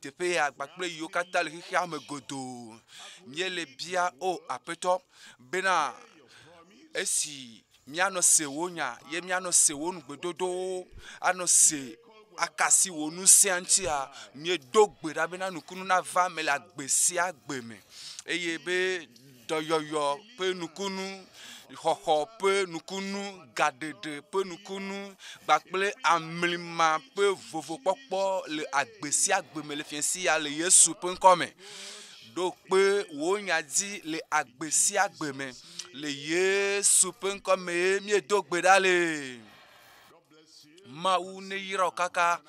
Teƒe ya kpakple yiwo katã le xexea me godoo. Míele bia o Aƒetɔ bena esi míanɔ se wò nya ye míanɔ se wò nugbedodowo, anɔ se akasi wò ŋusẽa ŋutia, míedo gbe ɖa bena nukunu nava eme le agbe sia gbe me eye be dɔyɔyɔ ƒe nukunu, xɔxɔ ƒe nukunu, gaɖeɖe ƒe nukunu kpakple amlima ƒe vovokpɔkpɔ le agbe sia agbe me le fiẽ sia le Yesu ƒe ŋkɔ me. Ɖo kpe wò nya dzi le agbe sia agbe me le Yesu ƒe ŋkɔ me míedo gbe ɖa le. Mawu neyra wò kaka.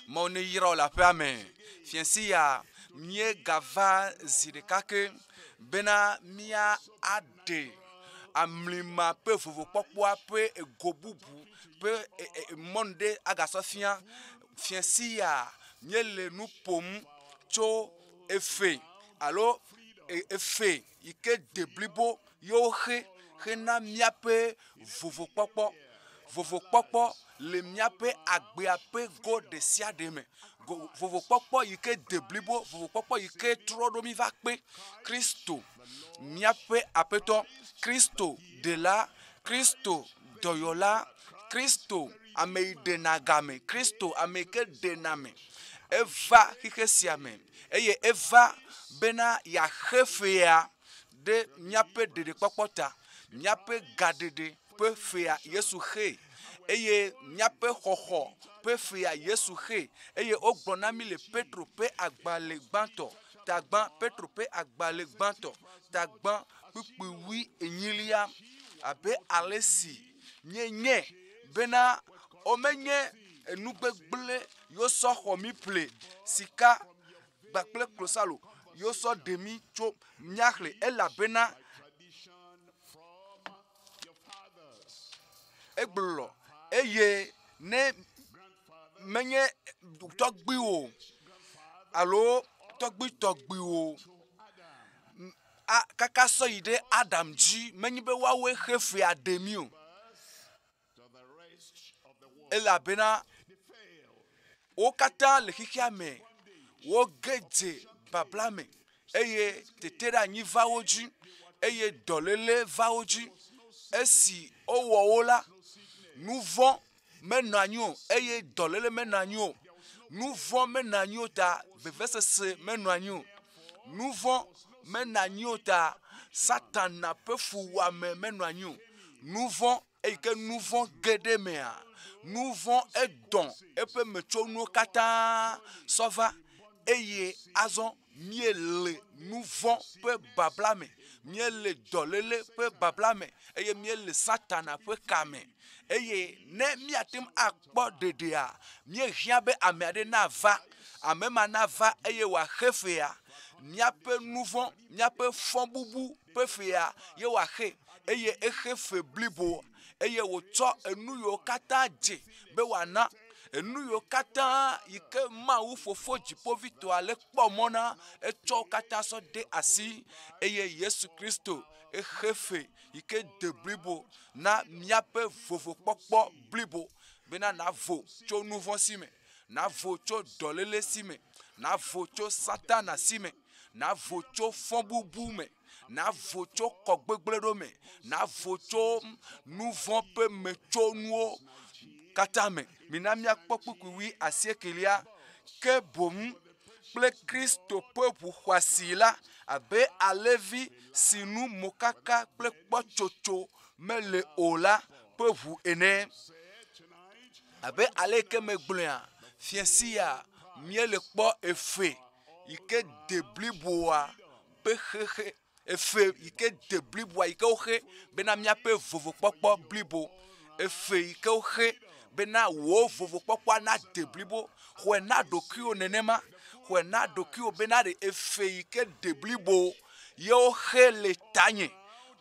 Mawu neyra wò le aƒea me. Fiẽ sia míegava zi ɖeka ke bena míaɖe amlima ƒe vovokpɔkpɔa ƒe ego bubu ƒe mɔnu ɖe agasɔ fia. Fiẽ sia míele nu ƒom tso efe alo efe yi ke de blibo ye woxe hena míaƒe vovokpɔkpɔ. Vovokpɔkpɔ le míaƒe agbea ƒe go ɖe sia ɖe me. Go vovokpɔkpɔ yi ke de blibo, vovokpɔkpɔ yi ke trɔ ɖo mí va kpe Kristo, míaƒe Aƒetɔ, Kristo ɖela, Kristo dɔyɔla, Kristo ame yi ɖena game, Kristo ame yi ke ɖena ame. Eva xexe sia me eye eva bena yeaxe fea ɖe míaƒe ɖeɖekpɔkpɔ ta, míaƒe gaɖeɖe ƒe fea Yesu xee eye míaƒe xɔxɔ ƒe fea Yesu xee eye wogblɔ na mí le Petro ƒe agbalẽ gbãtɔ tagbã Petro ƒe agbalẽ gbãtɔ tagbã kpukpui wui enyilia abe ale si míenye bena womenye enu gbegblẽ yosɔ xɔ mí ƒle sika kpakple klosalo yosɔ ɖe mí tso míaxlẽ elabena Egblɔ eye ne menye tɔgbuiwò alo tɔgbuitɔgbuiwò a kaka sɔyi ɖe Adam dzi menye be woawoe xe fea ɖe mí o. Elabena wo katã le xexea me woge dze babla me eye teteɖeanyi va wo dzi eye dɔléle va wo dzi. Esi wowɔ wo la, nu vɔ̃ menɔ anyi o eye dɔléle menɔ anyi o. Nu vɔ̃ menɔ anyi o ta vevesese menɔ anyi o. Nu vɔ̃ menɔ anyi o ta Satana ƒe fuwɔame menɔ anyi o. Nu vɔ̃ eyi ke nu vɔ̃ ge ɖe emea, nu vɔ̃ edɔn eƒe metsonuwo katã sɔ va eye azɔ míele nu vɔ̃ ƒe babla me, míele dɔléle ƒe babla me eye míele Satana ƒe ka me. Eye ne míate ŋu akpɔ ɖeɖea, míehiã be ame aɖe nava, ame ma nava eye wòaxe fea míaƒe nu vɔ̃, míaƒe fɔbubu ƒe fea ye wòaxe eye exe fe blibo eye wòtsɔ enu yiwo katã dze be wòana, enu yiwo katã yi ke Mawu Fofo Dziƒovitɔa le kpɔ mɔ na, etsɔ wo katã sɔ de asi eye Yesu Kristo exe fe yi ke de blibo na míaƒe vovokpɔkpɔ blibo bena nàvo tso nu vɔ̃ si me, nàvo tso dɔléle si me, nàvo tso Satana si me, nàvo tso fɔbubu me. Nàvo tso kɔ gbegblẽ ɖo me, nàvo tso nu vɔ̃ ƒe metsonuwo katã me. Mina míakpɔ kpukpui wui asiekelia. Ke boŋ kple Kristo ƒe ʋu xɔasi la, abe alẽvi si nu mokaka kple kpɔtsotso mele o la ƒe ʋu ene. Abe aleke megblɔea, fiẽ sia míele kpɔ efe yi ke de bliboa ƒe xexe efe yi ke de bliboa yi ke woxe bena míaƒe vovokpɔkpɔ blibo. Efe yi ke woxe bena wò vovokpɔkpɔa nade blibo. Xɔe na ɖokuiwò nenema. Xɔe na ɖokuiwò bena ɖe efe yi ke de blibo ye woxe le tanye.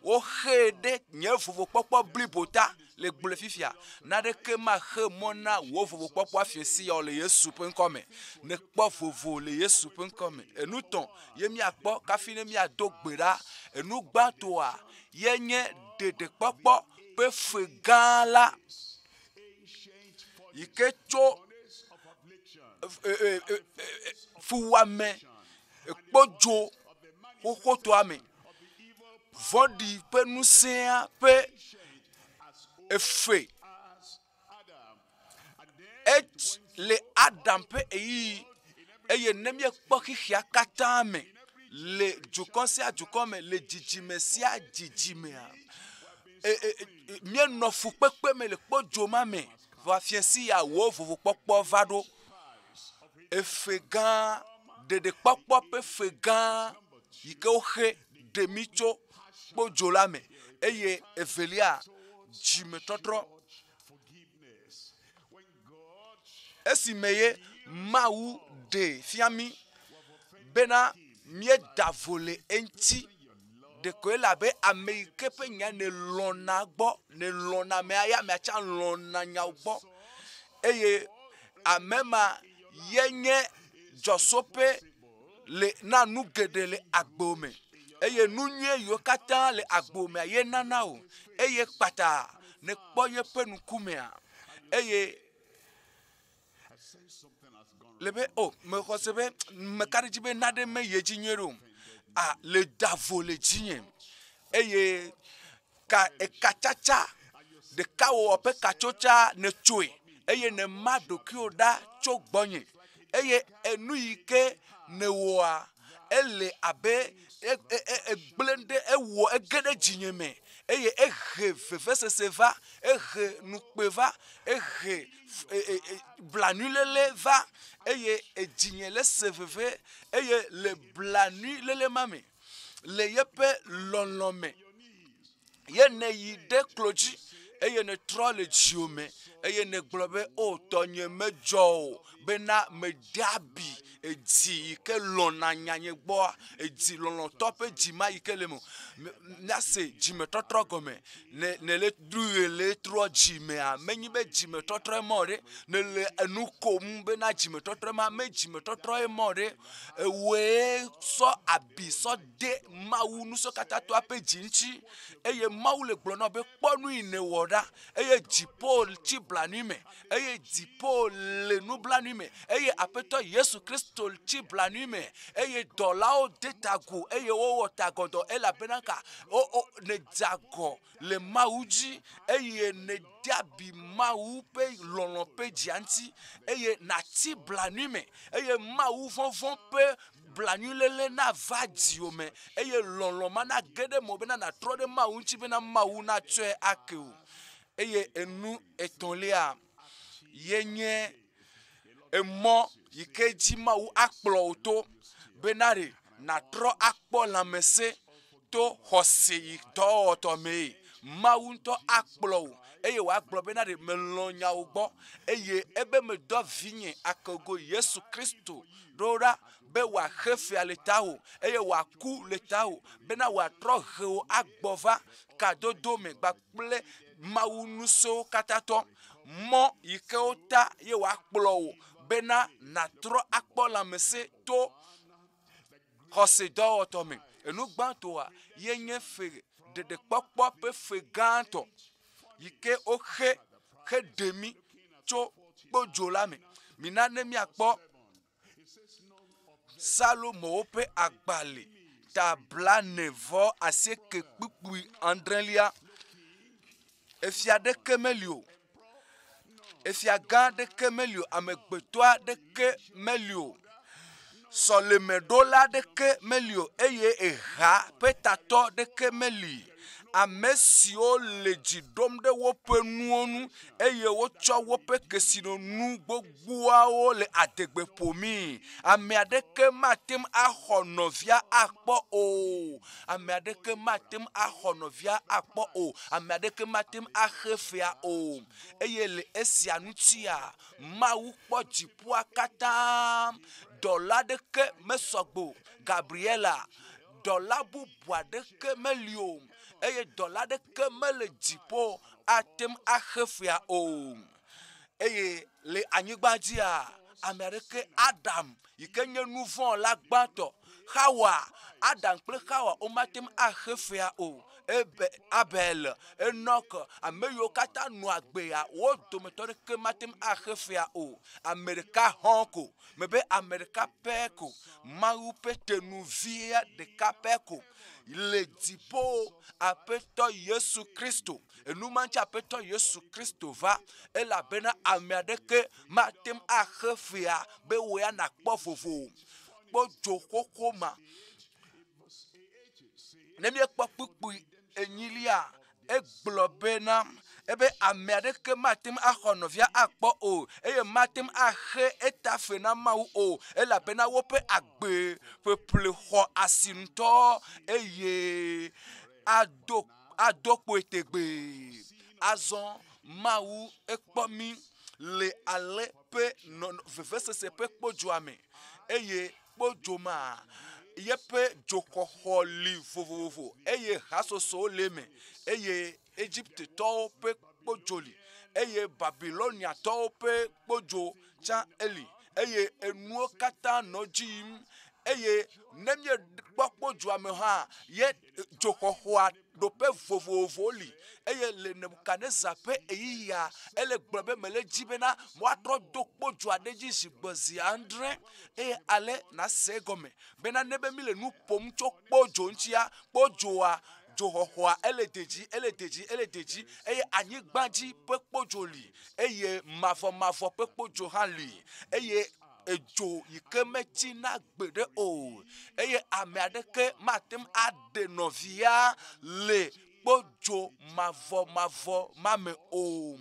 Woxee ɖe nye vovokpɔkpɔ blibo ta le gblɔe fifia. Naneke maxe mɔ na wò vovokpɔkpɔ afi sia o le Yesu ƒe ŋkɔ me. Nèkpɔ vovo le Yesu ƒe ŋkɔ me. Enu tɔ̃ ye míakpɔ kafi ne míado gbe ɖa. Enu gbãtɔa ye nye ɖeɖekpɔkpɔ ƒe fe gã la yi ke tso Fuwɔame kpɔ dzo xoxotɔa me. Vɔ̃ɖi ƒe ŋusẽa ƒe efe et le Adam ƒe ɣeyiɣi eye ne míekpɔ xexea katã me le dukɔ sia dukɔ me le dzidzime sia dzidzimea, e, e, e, míenɔ fukpekpe me le kpodzo ma me. Vɔa fiẽsi ya wò vovokpɔkpɔ va ɖo. Efe gã, ɖeɖekpɔkpɔ ƒe fe gã yi ke woxe ɖe mí tso kpodzo la me. Eye evelia, dzimetɔtrɔ. Esime ye Mawu ɖee fia mí bena míeda vo le eŋuti. Ɖekoe le abe ame yi ke ƒe nya nèlɔ̃na gbɔ, nèlɔ̃na amea ye amea tsã lɔ̃na nyawo gbɔ. Eye ame ma ye nye dzɔtsoƒe le na nu geɖe le agbo me. Eye nu nyui yiwo katã le agbo mea ye nana wò. Eye kpata nèkpɔ yeƒe ŋkumea eye le be o mexɔ se be meka ɖe edzi be naɖe meyi edzi nyuie ɖe o. A le da vo le dzinye eye ka ekatsatsa ɖekawɔwɔ ƒe katsotsa nètsoe eye nèma ɖokuiwò ɖa tso gbɔnye eye enu yi ke nèwɔa ele abe e e e egblẽ ɖe ewɔ ege ɖe dzinye me eye ehe vevesese va, ehe ŋukpe va, ehe e e e blanuiléle va eye edzinye le se veve eye le blanuiléle ma me le yeƒe lɔlɔ̃ me ye nèyi ɖe klo dzi eye nètrɔ le dziwò me eye nègblɔ be, O tɔnye medzɔ o bena mede abi edzi yi ke lɔ̃na nyanye gbɔa, edzi lɔlɔ̃tɔ ƒe dzi ma yi ke le eme. Míase dzimetɔtrɔ gɔme. Ne nèle ɖui le trɔ dzimea, menye be dzimetɔtrɔe ma o ɖe. Nèle enu kom bena dzimetɔtrɔe ma, me dzimetɔtrɔe ma o ɖe. Ewɔe sɔ abi sɔ de Mawu nusɔkatãtɔa ƒe dzi ŋuti eye Mawu le gblɔ na wò be kpɔ nu yi nèwɔ ɖa eye dziƒo tsi blanui me eye dziƒo le nublanui me eye Aƒetɔ Yesu Kristo tsi blanui me eye dɔlawo de ta agu eye wowɔ tagɔdɔ elabena ka wo wo nèdze agɔ le Mawu dzi eye nède abi Mawu ƒe lɔlɔ̃ ƒe dzia ŋuti eye nàtsi blanui me eye Mawu vɔvɔ̃ ƒe blanuiléle nava dziwò me eye lɔlɔ̃ ma nage ɖe mewò bena nàtrɔ ɖe Mawu ŋuti bena Mawu natsɔe ake wò. Eye enu etɔ̃lia ye nye emɔ yi ke dzi Mawu akplɔ wò to bena ɖe nàtrɔ akpɔ lãmesẽ to xɔse yi dɔwɔwɔtɔ mee. Mawu ŋutɔ akplɔ wò eye wòagblɔ bena ɖe melɔ̃ nyawo gbɔ eye ebe medɔ vinye akogo Yesu Kristo ɖo ɖa be wòaxe fea le tawò eye wòaku le tawò bena wòatrɔ hewò agbɔ va kadodo me kpakple Mawu ŋusẽwo katã tɔ. Mɔ yi ke wota ye wòakplɔ wò bena nàtrɔ akpɔ lãmesẽ to xɔse dɔwɔtɔ me. Enu gbãtɔa ye nye fe ɖeɖekpɔkpɔ ƒe fe gãtɔ yi ke woxe heɖe mí tso kpodzo la me. Mina ne míakpɔ Salomo ƒe agbalẽ ta blane vɔ asieke kpukpui adrelia. Efia ɖeke meli o. Efia gã aɖeke meli o. Amegbetɔ aɖeke meli o. Sɔlemeɖola aɖeke meli o eye eha ƒe tatɔ aɖeke meli. Ame siwo le dzi ɖom ɖe woƒe nuwo ŋu eye wotsɔ woƒe kesinɔnu gbogboawo le adegbe ƒomii. Ame aɖeke mate ŋu axɔ nɔvia akpɔ o. Ame aɖeke mate ŋu axɔ nɔvia akpɔ o. Ame aɖeke mate ŋu axe fea o. Eye le esia ŋutia, Mawu kpɔ dziƒoa katã. Dɔla aɖeke mesɔ gbɔ o. Gabriela, dɔla bubu aɖeke meli o eye dɔla aɖeke mele dziƒo ate ŋu axe fea o. Eye le anyigba dzia, ame aɖeke Adam yi ke nye nu vɔ̃ la gbãtɔ, Xawa, Adam kple Xawa womate ŋu axe fea o. Ebe, Abel, Enɔk, ame yiwo katã nɔ agbea, wo dometɔ ɖeke mate ŋu axe fea o. Ame ɖeka hɔ̃ ko. Mebe ame ɖeka pɛ ko. Mawu ƒe tenuvia ɖeka pɛ ko le dziƒo, Aƒetɔ Yesu Kristo. Enu ma ŋuti Aƒetɔ Yesu Kristo va elabena ame aɖeke mate ŋu axe fea be wò ya nàkpɔ vovo o. Kpɔ dzo xoxo ma. Ne míekpɔ kpukpui enyilia, egblɔ bena ebe ame aɖeke mate ŋu axɔ nɔvia akpɔ o eye mate ŋu axe etafe na Mawu o elabena woƒe agbe ƒeƒle xɔ asi ŋutɔ eye ado ado kpoe tegbee. Azɔ Mawu ekpɔ mí le ale ƒe nɔnɔ vevesese ƒe kpodzoa me eye kpodzo ma yeƒe dzoxɔxɔ li vovovo eye hasosowo le eme eye Egiptetɔwo ƒe kpodzo li eye Babiloniatɔwo ƒe kpodzo tsã eli eye enuwo katã nɔ dzi yim eye ne míekpɔ kpodzoa me hã ye dzoxɔxɔa ɖoƒe vovovowo li eye le Nebukadnezar ƒe ɣeyiɣia ele gblɔ be mele dzi bena woatrɔ do kpodzoa ɖe dzi zi gbɔ zi adre eye ale nase egɔme bena ne be mi le nu ƒom tso kpodzo ŋutia kpodzoa dzoxɔxɔa ele de dzi ele de dzi ele de dzi eye anyigba dzi ƒe kpodzo li eye mavɔmavɔ ƒe kpodzo hã li eye edzo yi ke metsina gbeɖe o eye ame aɖeke mate ŋu aɖe nɔvia le kpodzo mavɔmavɔ ma me o.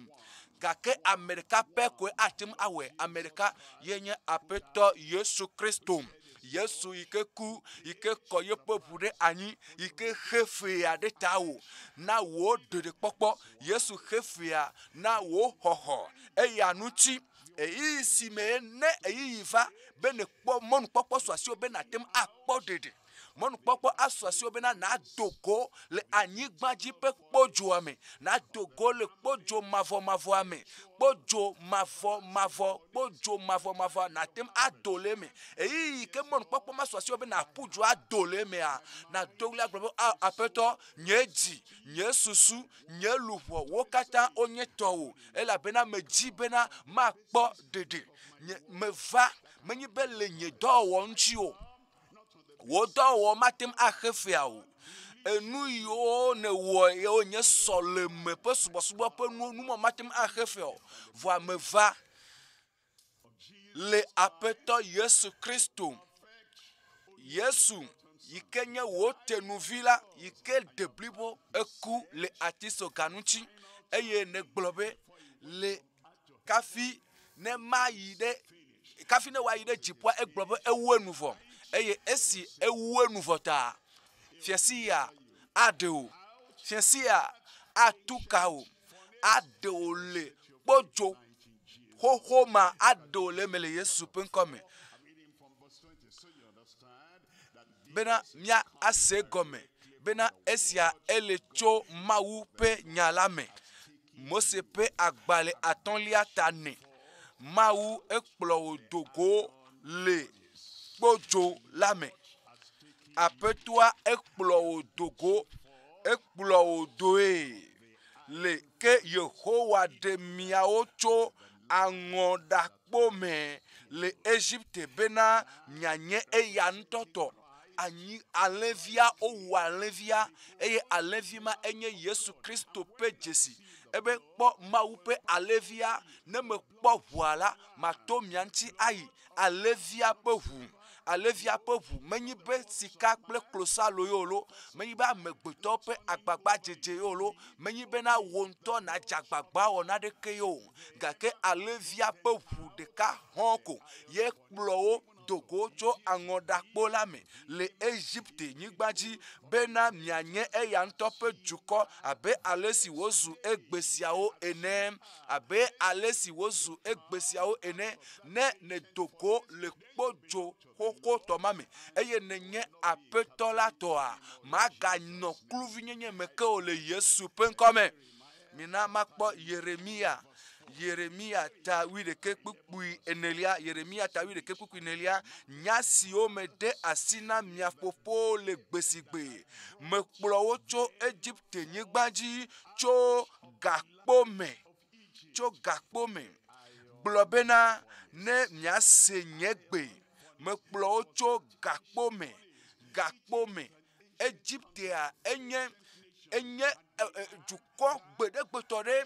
Gake ame ɖeka pɛ koe ate ŋu awɔe. Ame ɖeka ye nye Aƒetɔ Yesu Kristo. Yesu yi ke ku, yi ke kɔ yeƒe ʋu ɖe anyi, yi ke xe fea ɖe tawò na wò ɖeɖekpɔkpɔ. Yesu xe fea na wò xɔxɔ. Eya ŋuti ɣeyiɣi si me ne ɣeyiɣi va be nèkpɔ mɔnukpɔkpɔ su asiwò be nàte ŋu akpɔ ɖeɖe. Mɔnukpɔkpɔ asu asiwò bena nàdo go le anyigba dzi ƒe kpodzoa me, nàdo go le kpodzo mavɔmavɔa me, kpodzo mavɔmavɔ, kpodzo mavɔmavɔa nàte ŋu ado le eme. Ɣeyiɣi yi ke mɔnukpɔkpɔ ma su asiwò be nàƒu dzo ado le emea, nàdo ɣli agblɔ be, a Aƒetɔ, nye dzi, nye susu, nye luʋɔ, wo katã wonye tɔwò elabena medzi bena makpɔ ɖeɖe. Nye meva menye be le nye dɔwɔwɔ ŋuti o. Wò dɔwɔwɔ mate ŋu axe fea o. Enu yiwo nèwɔ ye nye sɔleme ƒe subɔsubɔ ƒe nuwo, nu ma mate ŋu axe fea o. Vɔa meva le Aƒetɔ Yesu Kristo, Yesu yi ke nye wò tenuvi la, yi ke de blibo, eku le atisoga ŋuti eye nègblɔ be le kafi ne mayi ɖe kafi ne wòayi ɖe dziƒoa egblɔ be ewu enu vɔ eye esi ewu enu vɔ ta fiasi ya aɖe wò fiasi ya atu ka wò aɖe wò le kpodzo xoxo ma aɖe wò le eme le Yesu ƒe ŋkɔ me bena mía ase egɔme bena esia ele tso Mawu ƒe nya la me. Mose ƒe agbalẽ atɔ̃lia ta nɛ. Mawu ekplɔ wò do go le kpodzo la me. Aƒetɔa ekplɔ wò do go, ekplɔ wò doe le ke Yehowa ɖe miawo tso aŋɔɖakpo me le Egipte bena mianye eya ŋutɔ tɔ. Anyi alẽvia, wowu alẽvia eye alẽvi ma enye Yesu Kristo ƒe dzesi. Ebe kpɔ Mawu ƒe alẽvia, ne mekpɔ ʋua la, mato mia ŋuti ayi. Alẽvia ƒe ʋu, alẽvia ƒe ʋu menye be sika kple klosalo ye o lo, menye be amegbetɔ ƒe agbagbadzedze ye o lo, menye bena wò ŋutɔ nàdze agbagba wɔ naneke ye o. Gake alẽvia ƒe ʋu ɖeka hɔ̃ ko ye kplɔ wo do go tso aŋɔɖakpo la me le Egipte nyigba dzi bena mianye eya ŋutɔ ƒe dukɔ abe ale si wòzu egbe siawo ene. Abe ale si wòzu egbe siawo ene. Ne nèdo go le kpodzo xoxotɔ ma me eye nènye Aƒetɔ la tɔa, màganɔ kluvinyenye me ke o le Yesu ƒe ŋkɔ me. Mina makpɔ Yeremiya. Yeremiya ta wuiɖekɛ kpukpui enelia, Yeremiya ta wuiɖekɛ kpukpui enelia, nya siwo mede asi na mia fofowo le gbe si gbe mekplɔ wo tso Egipte-nyigba dzi tso gakpo me, tso gakpo me. Gblɔ bena, ne miase nye gbe, mekplɔ wo tso gakpo me, gakpo me. Egiptea enye enye dukɔ gbeɖegbetɔ ɖe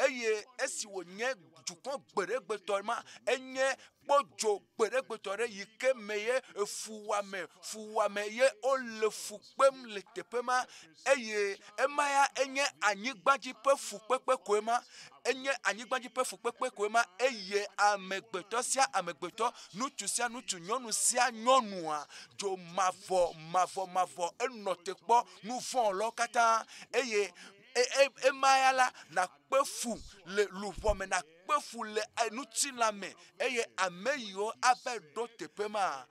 eye esi wònye dukɔ gbeɖegbetɔ ma enye kpodzo gbeɖegbetɔ ɖe yi ke me ye fuwɔame fuwɔame ye wole fu kpem le teƒe ma eye ema ya enye anyigbadzi ƒe fukpekpe koe ma enye anyigbadzi ƒe fukpekpe koe ma eye amegbetɔ sia amegbetɔ ŋutsu sia ŋutsu nyɔnu sia nyɔnua dzo mavɔ mavɔ mavɔ enɔ te kpɔ nu vɔ̃ lɔ katã eye e, e, ema ya la nakpe fu le luʋɔ me nakpe fu le ŋutilã me eye ame yiwo ava ɖo teƒe ma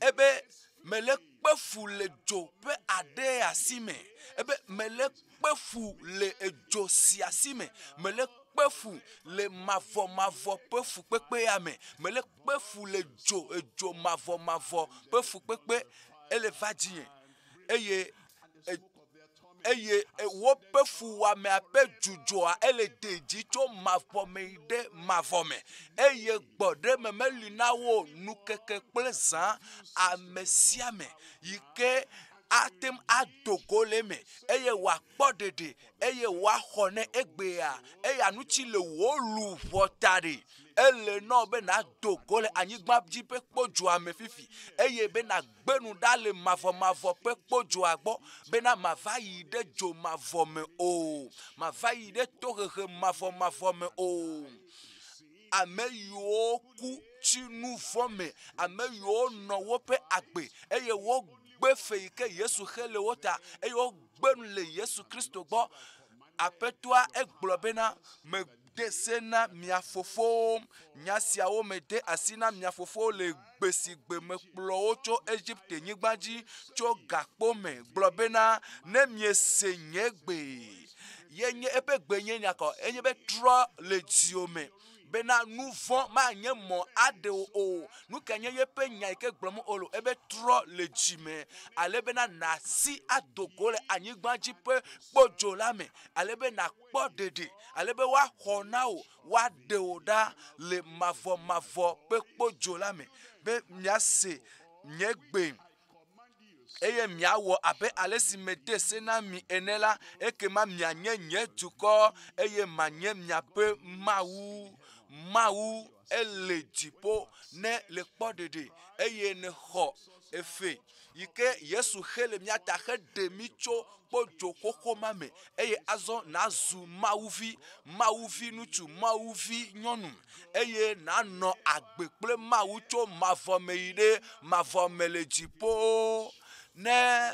ebe mele kpe fu le dzo ƒe aɖe asi me ebe mele kpe fu le edzo sia si me mele kpe fu le mavɔmavɔ ƒe fukpekpe ya me mele kpe fu le dzo edzo mavɔmavɔ ƒe fukpekpe ele va dzinye eye eye woƒe fuwɔamea ƒe dzudzɔa ele de dzi tso mavɔ me yi ɖe mavɔ me eye gbɔɖeme meli na wo nukeke kple zã ame sia ame yi ke ate ŋu ado go le eme eye wòakpɔ ɖeɖe eye wòaxɔ ne egbea eya ŋuti le wò luʋɔ ta ɖi ele nɔ be nàdo go le anyigba dzi ƒe kpodzoa me fifi eye be nàgbe nu ɖa le mavɔmavɔ ƒe kpodzoa gbɔ bena mava yi ɖe dzo mavɔ me o mava yi ɖe tohehe mavɔmavɔ me o ame yiwo ku tsi nu vɔ̃ me ame yiwo nɔ woƒe agbe eye wogbe fe yi ke Yesu xe le wo ta eye wogbe nu le Yesu Kristo gbɔ aƒetɔa egblɔ bena mede se na mia fofowo nya siawo mede asi na mia fofowo le gbe si gbe mekplɔ wo tso Egipte nyigba dzi tso gakpo me gblɔ bena ne miese nye gbe ye nye eƒe gbe nye nya kɔ enye be trɔ le dziwò me bena nu vɔ̃ manye mɔ aɖe wò o nu ka nye yeƒe nya yi ke gblɔm wole ebe trɔ le dzi me ale bena nàsi ado go le anyigba dzi ƒe kpodzo la me ale be nàkpɔ ɖeɖe ale be woaxɔ na wò woaɖe wò ɖa le mavɔmavɔ ƒe kpodzo la me be miase nye gbe eye miawɔ abe ale si mede se na mi ene la ekema mianye nye dukɔ eye manye miaƒe Mawu Mawu ele dziƒo ne le kpɔ ɖeɖe eye nexɔ efe yi ke Yesu xe le mía ta heɖe mí tso kpodzo xoxo ma me eye azɔ nazu Mawuvi Mawuvi ŋutsu Mawuvi nyɔnu eye nanɔ agbe kple Mawu tso mavɔ me yi ɖe mavɔ me le dziƒo ne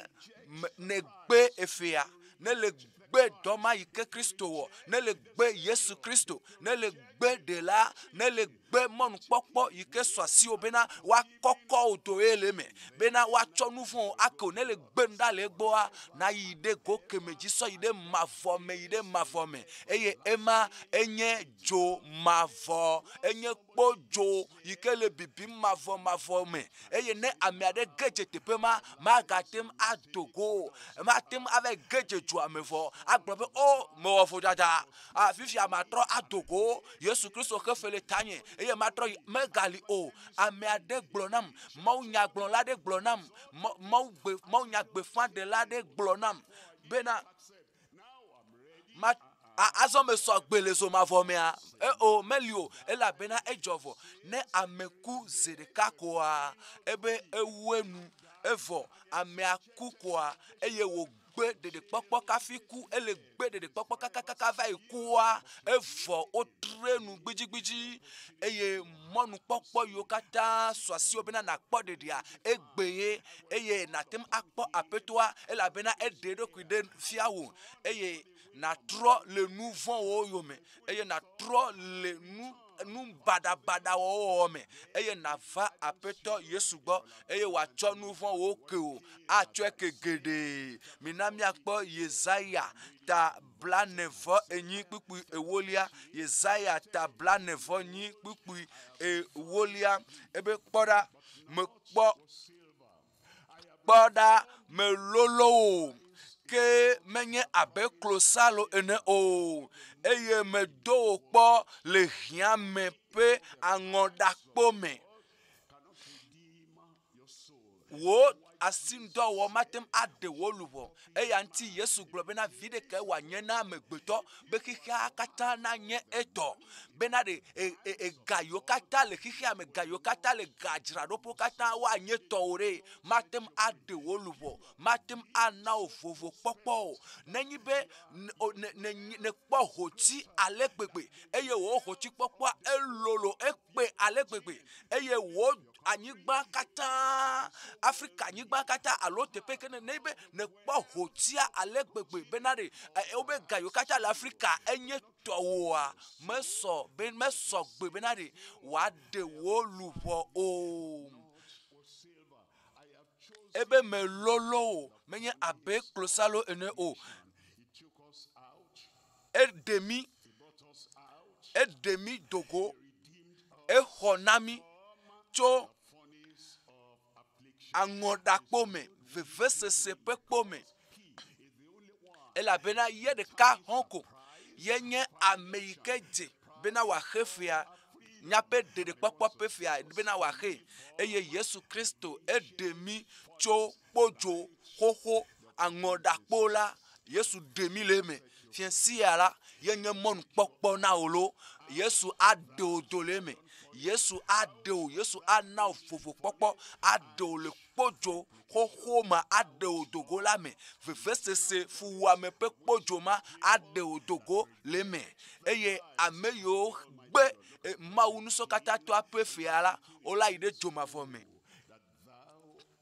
negbe efea ne le gbe dɔ ma yi ke Kristo wɔ ne le gbe Yesu Kristo ne le gbe ɖela ne le gbe mɔnukpɔkpɔ yi ke sɔ asiwò bena woakɔkɔ wò doe le eme bena woatsɔ nu vɔ̃wo ake wò ne le gbe nu ɖa le egbɔa nayi ɖe go keme dzi sɔ yi ɖe mavɔ me yi ɖe mavɔ me eye ema enye dzo mavɔ enye kpodzo yi ke le bibim mavɔ mavɔ me eye ne ame aɖe ge dze teƒe ma magate ŋu ado go o mate ŋu ava ge dze dzoa me vɔ agblɔ be o mewɔ vodada a fifia matrɔ ado go Yesu Kristo xe fe le tanye eye matrɔ yi megali o ame aɖe gblɔ nam mawunyagblɔla aɖe gblɔ nam mawu gbe mawunyagbeƒãɖela aɖe gblɔ nam bena ma azɔ mesɔ gbe le zomavɔ mea e o meli o elabena edzɔ vɔ ne ame ku zi ɖeka koa ebe ewu enu evɔ amea ku koa eye wògbe ɖeɖekpɔkpɔ kafi ku ele gbe ɖeɖekpɔkpɔ kakakaka va yi kua evɔ wotre nu gbidigbidi eye mɔnukpɔkpɔ yiwo katã su asiwò bena nàkpɔ ɖeɖia egbe ye eye nàte ŋu akpɔ aƒetɔa elabena eɖe eɖokui ɖe fia wò eye nàtrɔ le nu vɔ̃wo yome eye nàtrɔ le nu nu baɖabaɖa wɔwɔ me eye nàva Aƒetɔ Yesu gbɔ eye wòatsɔ nu vɔ̃wo ke wò, atsɔe ke geɖe. Mina míakpɔ Yesaya ta 44 kpukpui ewolia. Yesaya ta 44 kpukpui ewolia. Ebe kpɔ ɖa, mekpɔ kpɔ ɖa, melolo wò, ke menye abe klosalo ene o, eye medo wò kpɔ le hiã me ƒe aŋɔɖakpo me. Wò asinudɔwɔwɔ mate ŋu aɖe wò luʋɔ. Eya ŋuti Yesu gblɔ bena vi ɖekae wòanye na amegbetɔ be xexea katã nanye etɔ. Bena ɖe ega yiwo katã le xexea me, ga yiwo katã le gadzraɖoƒewo katã woanye tɔwò ɖe, mate ŋu aɖe wò luʋɔ, mate ŋu ana wò vovokpɔkpɔ o. Nenye be nèkpɔ hoti ale gbegbe eye wò hotsikpɔkpɔa elolo ekpe ale gbegbe eye wò anyigba katã, Afrika anyigba katã alo teƒe ke ne be nèkpɔ hotia ale gbegbe bena ɖe wobe ga yiwo katã le Afrika enye tɔwòa, mesɔ be mesɔ gbe bena ɖe wòaɖe wò luʋɔ o. Ebe melolo o, menye abe klosalo ene o. Eɖe mí, eɖe mí do go, exɔ na mí tso aŋɔɖakpo me, vevesese ƒe kpo me. Elabena ye ɖeka hɔ̃ ko ye nye ame yi ke dze bena wòaxe fea, míaƒe ɖeɖekpɔkpɔ ƒe fea bena wòaxee. Eye Yesu Kristo eɖe mí tso kpodzo xoxo aŋɔɖakpo la, Yesu ɖe mí le eme. Fiẽ sia la, ye nye mɔnukpɔkpɔ na wò loo. Yesu aɖe wò do le eme. Yesu aɖe wò, Yesu ana wò vovokpɔkpɔ, aɖe wò le kpodzo xoxo ma, aɖe wò do go la me. Vevesese fuwɔame ƒe kpodzo ma aɖe wò do go le eme. Eye ame yiwo gbe Mawu Ŋusẽkatãtɔa ƒe fea la, wola yi ɖe dzomavɔ me.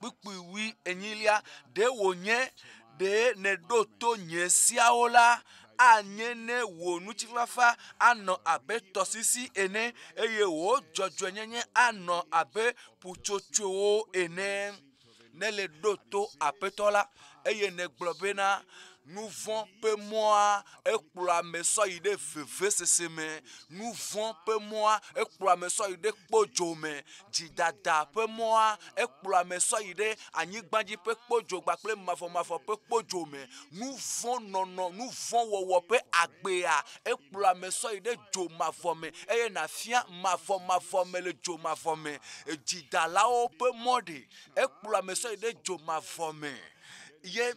Kpukpui wui enyilia, ɖe wònye ɖe nèɖo to nye seawo la, anye ne wò ŋutifafa anɔ abe tɔsisi ene, eye wò dzɔdzɔenyenye anɔ abe ƒutsotsoewo ene. Ne le ɖo to Aƒetɔ la, eye nègblɔ bena, Nu vɔ̃ ƒe mɔa ekplɔ ame sɔ yi ɖe vevesese me. Nu vɔ̃ ƒe mɔa ekplɔ ame sɔ yi ɖe kpodzo me. Dzidada ƒe mɔa ekplɔ ame sɔ yi ɖe anyigbadzi ƒe kpodzo kpakple mavɔmavɔ ƒe kpodzo me. Nu vɔ̃ nɔnɔ, nu vɔ̃ wɔwɔ ƒe agbea ekplɔ ame sɔ yi ɖe dzo mavɔ me eye nàfia mavɔmavɔ me le dzo mavɔ me. Dzidalawo ƒe mɔ ɖe ekplɔ ame sɔ yi ɖe dzo mavɔ me. Ye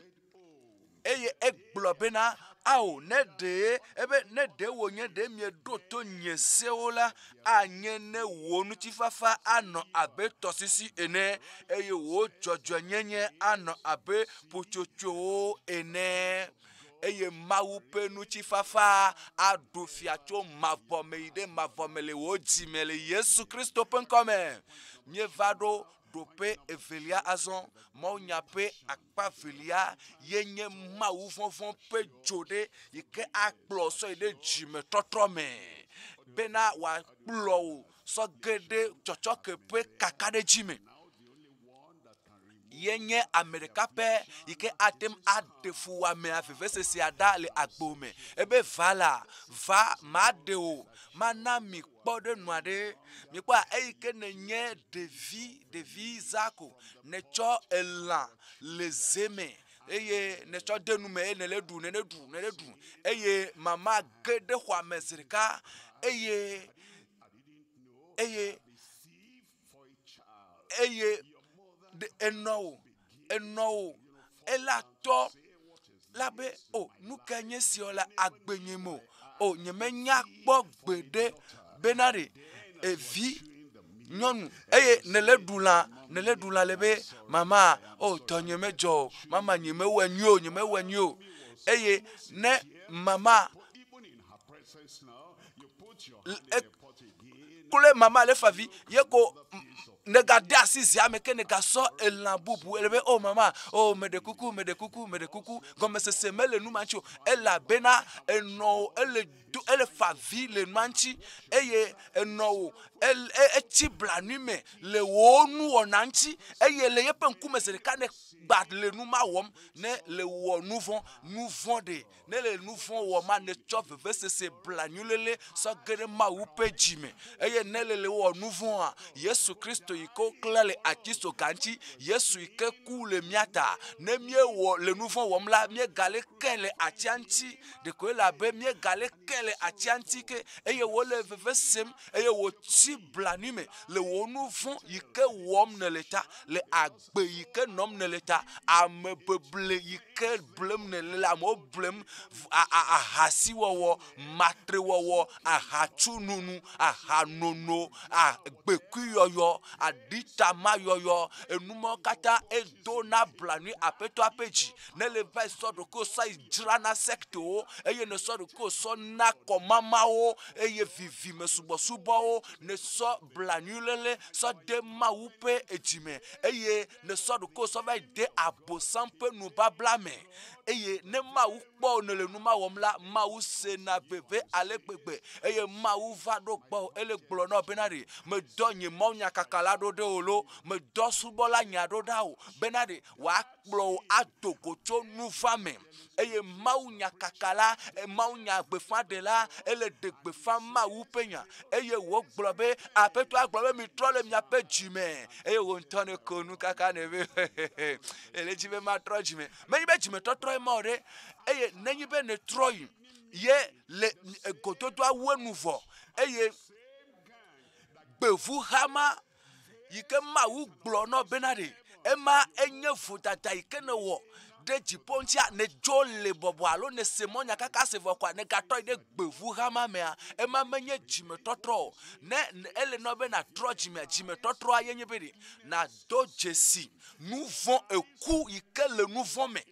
eye egblɔ bena, Ao, ne ɖee, ebe ne ɖe wònye ɖe mieɖo to nye sewo la, anye ne wò ŋutifafa anɔ abe tɔsisi ene, eye wò dzɔdzɔenyenye anɔ abe ƒutsotsoewo ene. Eye Mawu ƒe ŋutifafa aɖu fia tso mavɔ me yi ɖe mavɔ me le wò dzi me le Yesu Kristo ƒe ŋkɔ me. Míeva ɖo ɖoƒe evelia azɔ, mawunya ƒe akpa velia ye nye Mawu vɔvɔ̃ ƒe dzo ɖe yi ke akplɔ sɔ yi ɖe dzimetɔtrɔ me bena wòakplɔ wò sɔ ge ɖe tsɔtsɔke ƒe kakaɖedzi me. Ye nye ame ɖeka pɛ yi ke ate ŋu aɖe fuwɔamea vevesesea ɖa le agbo me. Ebe va la, va maɖe wò, mana mi kpɔ ɖe nua ɖe. Mikpɔa eyi ke nenye ɖevi, ɖevi za ko netsɔ elã le ze me eye netsɔ de nu me eye nele ɖu, nele ɖu, nele ɖu eye mama ge ɖe xɔa me zi ɖeka eye eye eye enɔ wò, enɔ wò ela tɔ la be o nu kae nye esiɔ le agbenye me o. O nyemenya kpɔ gbeɖe bena ɖe evi nyɔnu eye nèle ɖu lã nèle ɖu lã le be mama o tɔnye medzɔ o mama nyemewɔe nyuie o nyemewɔe nyuie o eye ne mama kloe mama le fa vi ye ko. Negade asi zia me ke negasɔ elã bubu ele be o mama o meɖe kuku meɖe kuku meɖe kuku gɔmesese mele nu ma ŋuti o elabena enɔ ele do ele fa vi le nua ŋuti eye enɔ wò etsi blanui me le wò nuwɔna ŋuti eye le yeƒe ŋkume zi ɖeka ne gba le nu ma wɔm ne le wɔ nu vɔ̃ nu vɔ̃ ɖe Ne le nu vɔ̃ wɔm ma, nètsɔ vevesese blanuiléle sɔ ge ɖe Mawu ƒe dzi me. Eye ne le le wɔ nu vɔ̃a, Yesu Kristo yi ke woklã le atitsoga ŋuti, Yesu yi ke ku le mía ta. Ne míewɔ le nu vɔ̃ wɔm la, míegale kẽ le atia ŋuti. Ɖeko ele abe míegale kẽ le atia ŋuti ke eye wole veve sem eye wòtsi blanui me le wò nu vɔ̃ yi ke wɔm nèle ta, le agbe Gbe yi ke nɔm nèle ta, amebeble yi ke blem nèle le amewo blem, ahasiwɔwɔ, matrewɔwɔ, ahatsununu, ahanono, gbekuiyɔyɔ, aɖitamayɔyɔ, enu mawo katã edona blanui Aƒetɔa ƒe dzi. Ne le va yi sɔ ɖokuiwò sɔ yi dzra na sektowo eye nèsɔ ɖokuiwò sɔ na kɔmamawo eye vivime subɔsubɔwo, nèsɔ blanuiléle sɔ de Mawu ƒe dzi me, eye nèsɔ ɖokuiwò sɔ va yi de Abosam ƒe nubabla me. Eye ne Mawu kpɔ wò nèle nu ma wɔm la, Mawu sena veve ale gbegbe, eye Mawu va ɖo gbɔwò ele gblɔ na wò bena ɖe, Medɔ nye mawunyakaka la ɖo ɖe wò loo, medɔ subɔla nya ɖo ɖa wò bena ɖe wòakplɔ wò ado go tso nuva me. Eye mawunyakaka la, mawunya gbeƒãɖela, ele ɖe gbeƒã Mawu ƒe nya. Eye wògblɔ be, Aƒetɔa gblɔ be, mitrɔ le miaƒe dzi me. Eye wò ŋutɔ nèko nu kaka nɛ be, ele dzi be matrɔ dzi me. Menye be dzimetɔtrɔe ma o ɖe. Eye nenye be nètrɔ yi ye le egododoa wu enu vɔ eye gbevuha ma yi ke Mawu gblɔ nɔ bena ɖe ema enye vodada yi ke nèwɔ ɖe dziƒo ŋutia, nèdzo le bɔbɔ alo nèse mɔ nyakaka se vɔ koa, nègatrɔ yi ɖe gbevuha ma mea, ema menye dzimetɔtrɔ o. Ne ele nɔ be nàtrɔ dzimea, dzimetɔtrɔa ye nye be ɖe nàdo dzesi nu vɔ̃ eku yi ke le nu vɔ̃ me.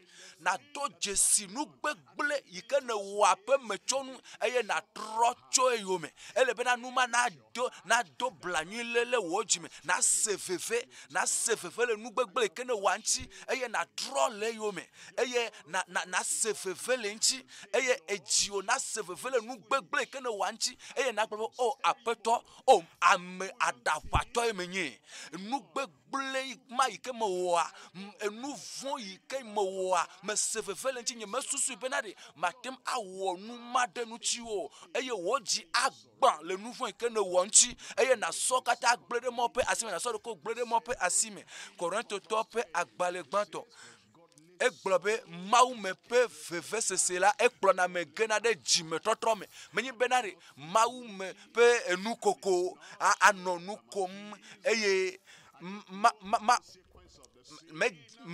Nàdo dzesi nu gbegblẽ yi ke nèwɔa ƒe metsonu eye nàtrɔ tso eyome. Ele bena nu ma nado nado blanuiléle wò dzime, nàse veve, nàse veve le nu gbegblẽ yi ke nèwɔa ŋuti eye nàtrɔ le eyome eye na na nàse veve le eŋuti eye edziwò nase veve le nu gbegblẽ yi ke nèwɔa ŋuti eye nàgblɔ be, O Aƒetɔ, o ame aɖaʋatɔe menye. Nu gbegblẽ gblẽ ma yi ke mewɔa, enu vɔ̃ yi ke mewɔa, mese veve le ŋutinye, mesusui bena ɖe mate ŋu awɔ nu ma ɖe ŋutiwò o, eye wò dzi agbã le nu vɔ̃ yi ke nèwɔ ŋuti, eye nàsɔ katã gblẽ ɖe Mawu ƒe asi me, nàsɔ ɖokuiwò gblẽ ɖe Mawu ƒe asi me. Korintotɔwo ƒe agbalẽ gbãtɔ. Egblɔ be Mawu me ƒe vevesese la, ekplɔna ame gena ɖe dzimetɔtrɔ me. Menye bena ɖe Mawu me ƒe enukoko anɔ nu kom eye ma, ma, ma, me,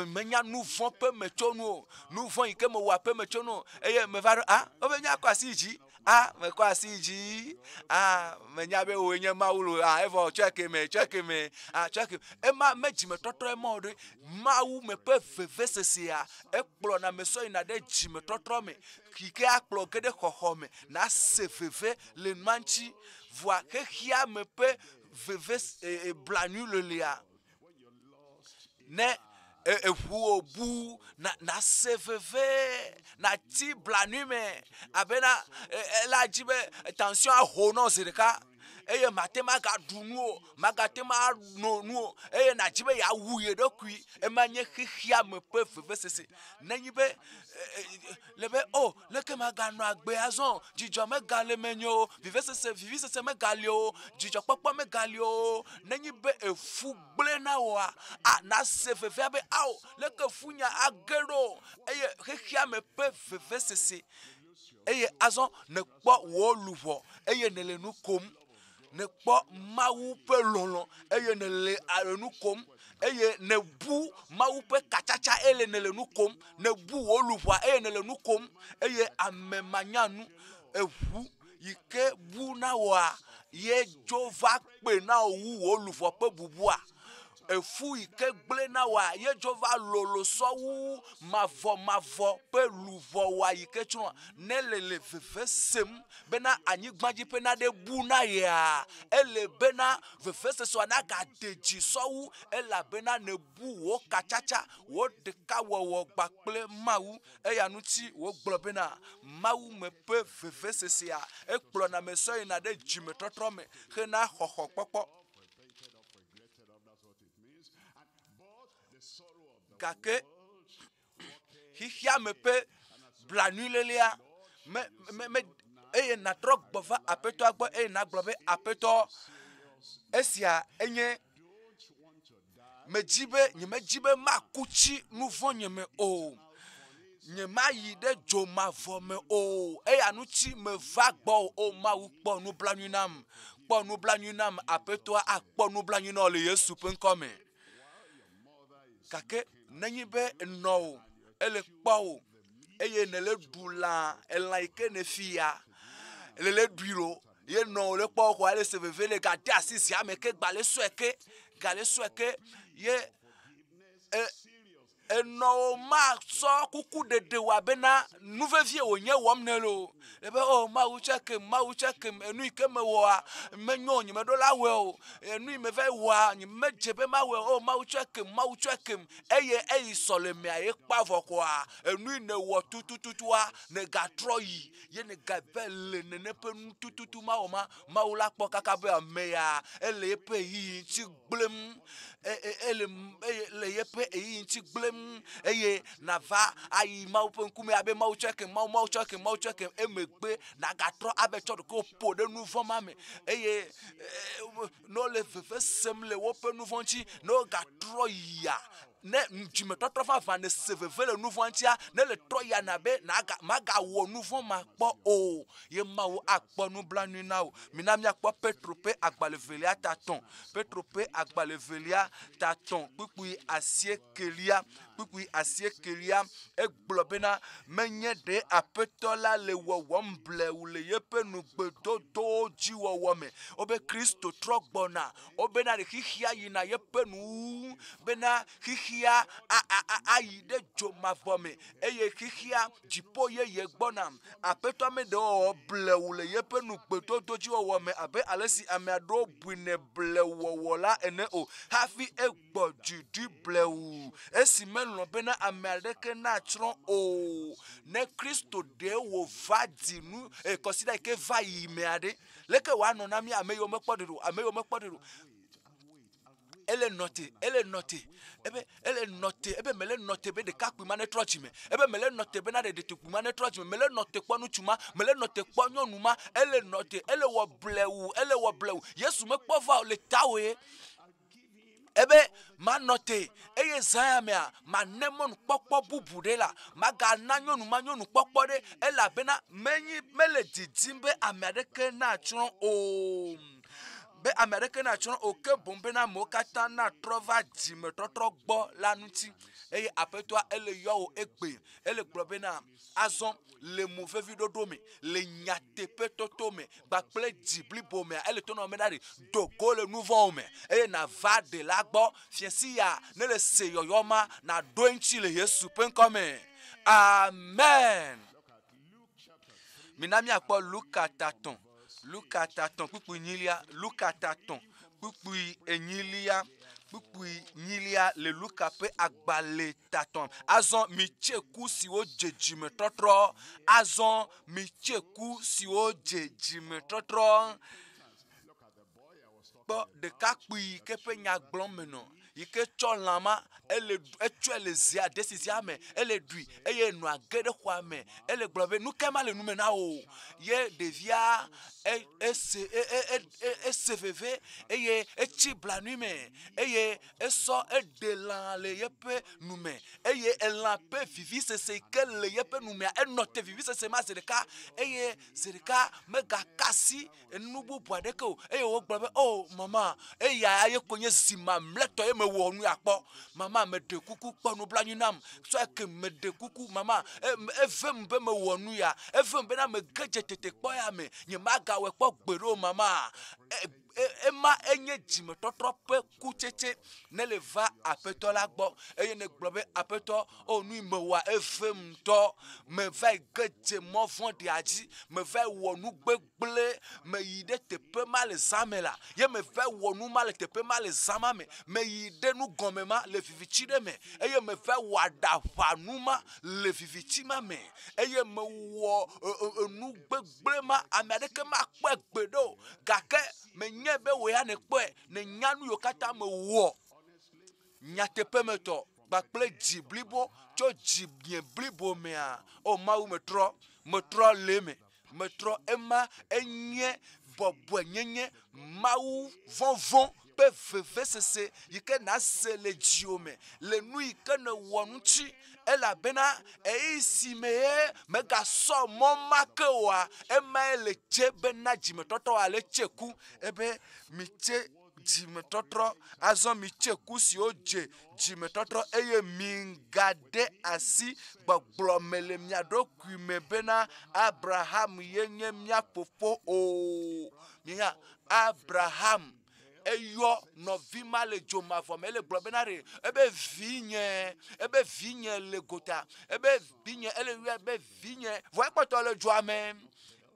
menya nu vɔ̃ ƒe metsonu o, nu vɔ̃ yi ke mewɔa ƒe metsonu o, eye meva ɖo, a, wobe míakɔ asi yi dzi, a, mekɔ asi yi dzi, a, menya be wòe nye Mawu lo, a, evɔ tsɔe ke me, tsɔe ke me, a, tsɔe ke. Ema me dzimetɔtrɔe ma o ɖe. Mawu me ƒe vevesesea, ekplɔna ame sɔ yina ɖe dzimetɔtrɔ me, yi ke akplɔ ge ɖe xɔxɔ me, nase veve le nua ŋuti. Vɔa xexea me ƒe veve, e, e, blanuilolea, ne eʋuwò bu na nase veve natsi blanui me abena ela dzi be tension aho nɔ zi ɖeka eye mate ŋu agaɖu nu o, magate ŋu ano nu o eye nàdi be yeawu ye ɖokui. Ema nye xexea me ƒe vevesese. Nenye be le be o leke maganɔ agbe azɔ o, dzidzɔ megale menye o, vivesese vivisese megali o, dzidzɔkpɔkpɔ megali o. Nenye be efu gblẽ na wòa, a nase vevea be ao leke funya age ɖo eye xexea me ƒe vevesese eye azɔ nèkpɔ wò luʋɔ eye nèle nu kom. Nèkpɔ Mawu ƒe lɔlɔ̃ eye nèle nu kom eye nèbu Mawu ƒe katsatsa eye nèle nu kom. Nèbu wò luʋɔa eye nèle nu kom eye ame manyanu eŋu yi ke bu na wòa ye dzo va kpe na wò wu wò luʋɔ ƒe bubua. Efu yi ke gblẽ na wòa ye dzo va lolo sɔwu mavɔmavɔ ƒe luʋɔ wòa yi ke tsrɔ̃a. Ne le le veve sem bena anyigba dzi ƒe naɖe bu na yea, ele bena vevesesea nagade dzi sɔwu elabena nèbu wò katsatsa, wò ɖekawɔwɔ kpakple Mawu. Eya ŋuti wògblɔ bena, Mawu me ƒe vevesesea ekplɔna ame sɔ yina ɖe dzimetɔtrɔ me hena xɔxɔkpɔkpɔ. Gake xexeame ƒe blanuilélea me me me eye nàtrɔ gbɔ va Aƒetɔa gbɔ eye nàgblɔ be, Aƒetɔ, esia enye medzi be nyemedzi be maku tsi nu vɔ̃ nye me o. Nyemayi ɖe dzo mavɔ me o. Eya ŋuti meva gbɔwò o Mawu, kpɔ nublanui nam. Kpɔ nublanui nam, Aƒetɔa akpɔ nublanui na wò le Yesu ƒe ŋkɔ me. Gake nenye be enɔ wò, ele kpɔ wò eye nèle ɖu lã, elã yi ke nèfia, le ɖui lo, ye nɔ wò le kpɔ wò xɔa le se veve le gade asi zia me ke gba le sɔe ke, ga le sɔe ke ye e enɔwò masɔ kuku ɖeɖe wò abena nu vevie wònye wɔm nèle o. Ebe o Mawu tsɔe kem, Mawu tsɔe kem, enu yi ke mewɔa menyo o, nyemeɖo la wɔe o. Enu yi meva yi wɔa nyemedze be mawɔe o. Mawu tsɔe kem, Mawu tsɔe kem. Eye eyi sɔlemea ye kpɔ avɔ koa, enu yi nèwɔ tutututua nègatrɔ yi ye nègave le nene ƒe nu tututu ma wɔ ma. Mawu la kpɔ kaka be ame ya ele eƒe ɣeyiɣi ŋuti gblẽm ele le yeƒe ɣeyiɣi ŋuti gblẽm eye nàva ayi Mawu ƒe ŋkume abe Mawu tsɔe kem, Mawu, Mawu tsɔe kem, Mawu tsɔe kem. Emegbe nàgatrɔ ave tsɔ ɖokuiwò ƒo ɖe nu vɔ̃ ma me eye ne wole veve sem le woƒe nu vɔ̃ ŋuti, ne wogatrɔ yia, ne dzimetɔtrɔ vavã nèse veve le nu vɔ̃a ŋutia, ne le trɔ yia nabe nàga magawɔ nu vɔ̃ ma kpɔ o ye Mawu akpɔ nublanui na wò. Mina míakpɔ Petro ƒe agbalẽ velia ta tɔ̃. Petro ƒe agbalẽ velia ta tɔ̃ kpukpui asiekelia kpukpui asiekelia egblɔ bena menye ɖe Aƒetɔ la le wɔwɔm blewu le yeƒe nugbedodowo dzi wɔwɔ me. Wobe Kristo trɔ gbɔna. Wobena ɖe xexea yina yeƒe nuwuwu bena xexea ayi ɖe dzo mavɔ me eye xexea dziƒo yeye gbɔna. Aƒetɔ meɖe wɔwɔ blewu le yeƒe nugbedodo dzi wɔwɔ me abe ale si ame aɖewo buinɛ blewuwɔwɔ la ene o. Hafi egbɔ dzi ɖi blewu esi melɔ̃ bena ame aɖeke natsrɔ̃ o. Ne Kristo ɖe wòva di nu kɔsiɖa yi ke va yi mea ɖe, leke wòanɔ na mí ame yiwo mekpɔ ɖeɖe o, ame yiwo mekpɔ ɖeɖe o? Ele nɔ te, ele nɔ te, ebe ele nɔ te, ebe mele nɔ te be ɖekakpui ma netrɔ dzime, ebe mele nɔ te bena ɖe ɖetugbui ma netrɔ dzime, mele nɔ te kpɔ ŋutsu ma, mele nɔ te kpɔ nyɔnu ma, ele nɔ te, ele wɔ blewu, ele wɔ blewu. Yesu mekpɔ va o le tawòe. Ebe manɔ te eye zã ya mea, mane mɔnukpɔkpɔ bubu ɖe la, magana nyɔnu ma nyɔnukpɔkpɔ ɖe elabena menyi mele didim be ame aɖeke natsrɔ̃ o. Be ame aɖeke natsrɔ̃ o, ke boŋ bena amewo katã natrɔ va dzimetɔtrɔ gbɔ la ŋuti. Eye Aƒetɔa ele yɔ wò egbe, ele gblɔ bena, Azɔ le mo vevi ɖoɖo me, le nyateƒetoto me, kpakple dzi blibo mea, ele to nɔ me ɖa ɖi, do go le nu vɔ̃wo me, eye nàva Ɖela gbɔ. Fiẽsi ya, ne le se yɔyɔ ma, nàɖo eŋuti le Yesu ƒe ŋkɔ me. Amen. Mina míakpɔ Luka ta tɔ̃, Luka ta tɔ̃ kpukpui nyilia, Luka ta tɔ̃ kpukpui enyilia, kpukpui nyilia le Luka ƒe agbalẽ ta tɔ̃. Azɔ mitse ku siwo dze dzimetɔtrɔ. Azɔ mitse ku siwo dze dzimetɔtrɔ. Kpɔ ɖekakpui yi ke ƒe nya gblɔm menɔ yi ke tsɔ lã ma ele etsɔe le zia desi zia me ele ɖui eye nɔa ge ɖe xɔa me ele gblɔ be nu ke ma le nu me na wò ye ɖevia ese ese veve eye etsi blanui me eye esɔ eɖe lã le yeƒe nu me eye elã ƒe vivisese yi ke le yeƒe nu mea enɔ te vivisese ma zi ɖeka eye zi ɖeka megaka asi enu bubu aɖeke o eye wogblɔ be o mama eya ye ko nye zi mamlɛtɔ ye mewɔ nu ya kpɔ mama meɖe kuku kpɔ nublanui nam tsɔe ke meɖe kuku mama evem be mewɔ nu ya evem bena mege dze tetekpɔ ya me nyemagawɔe kpɔ gbeɖe o mama. Ema enye dzimetɔtrɔ ƒe kutsetse ne le va Aƒetɔ la gbɔ eye nègblɔ be, Aƒetɔ, o nu yi mewɔa evem ŋutɔ. Mevae ge dze mɔ vɔ̃ɖia dzi. Mevae wɔ nu gbegblẽ. Meyi ɖe teƒe ma le zã me la, ye mevae wɔ nu ma le teƒe ma le zã ma me. Meyi ɖe nu gɔme ma le viviti ɖe me eye mevae wɔ aɖaʋa nu ma le viviti ma me eye mewɔ enu gbegblẽ ma. Ame aɖeke makpɔe gbeɖe o gake menyae be wò ya nèkpɔe. Nènya nu yiwo katã mewɔ nyateƒemetɔ kpakple dzi blibo tso dzi nye blibo mea. O Mawu, metrɔ, metrɔ le eme. Metrɔ ema enye bɔbɔenyenye, Mawu vɔvɔ̃ ƒe vevesese yi ke nàse le dziwò me le nu yi ke nèwɔ ŋuti elabena ɣeyiɣi si me ye mègasɔ mɔ ma ke oa, emae le tse bena dzimetɔtrɔ ale tse ku. Ebe mitse dzimetɔtrɔ, azɔ mitse ku siwo dze dzimetɔtrɔ eye migaɖe asi gbɔgblɔ me le mia ɖokui me bena Abraham ye nye mía fofo o. Minya Abraham eyɔ nɔvi ma le dzo mavɔ me ele gblɔ bena ɖe ebe vinye ebe vinye le gota ebe vinye ele yɔe be vinye vɔ ekpɔtɔ le dzoa me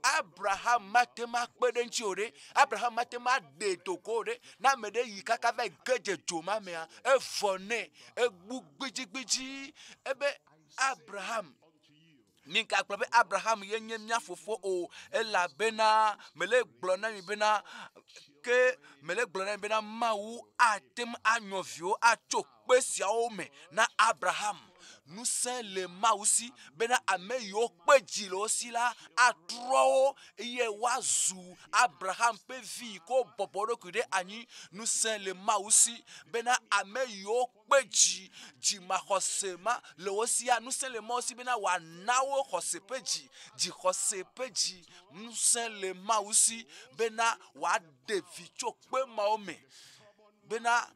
Abraham mate ŋu akpe ɖe eŋuti o ɖe Abraham mate ŋu aɖee do go o ɖe ne ame ɖe yi kaka va ge dze dzo ma mea evɔ nɛ egbu gbidigbidi ebe Abraham Migagblɔ be Abraham ye nye mía fofo o, elabena mele gblɔ na mi bena, ke mele gblɔ na mi bena Mawu ate ŋu anyɔ viwo atso kpe siawo me na Abraham. Ŋusẽ le Mawu si bena ame yiwo kpe dzi le wo si la atrɔ wo eye woazu Abraham ƒe vi yi ke wobɔbɔ wo ɖokui ɖe anyi. Ŋusẽ le Mawu si bena ame yiwo kpe dzi, dzimaxɔse ma le wo sia, ŋusẽ le Mawu si bena wòana wo xɔse ƒe dzi, dzixɔse ƒe dzi. Ŋusẽ le Mawu si bena wòaɖe vi tso kpe mawo me bena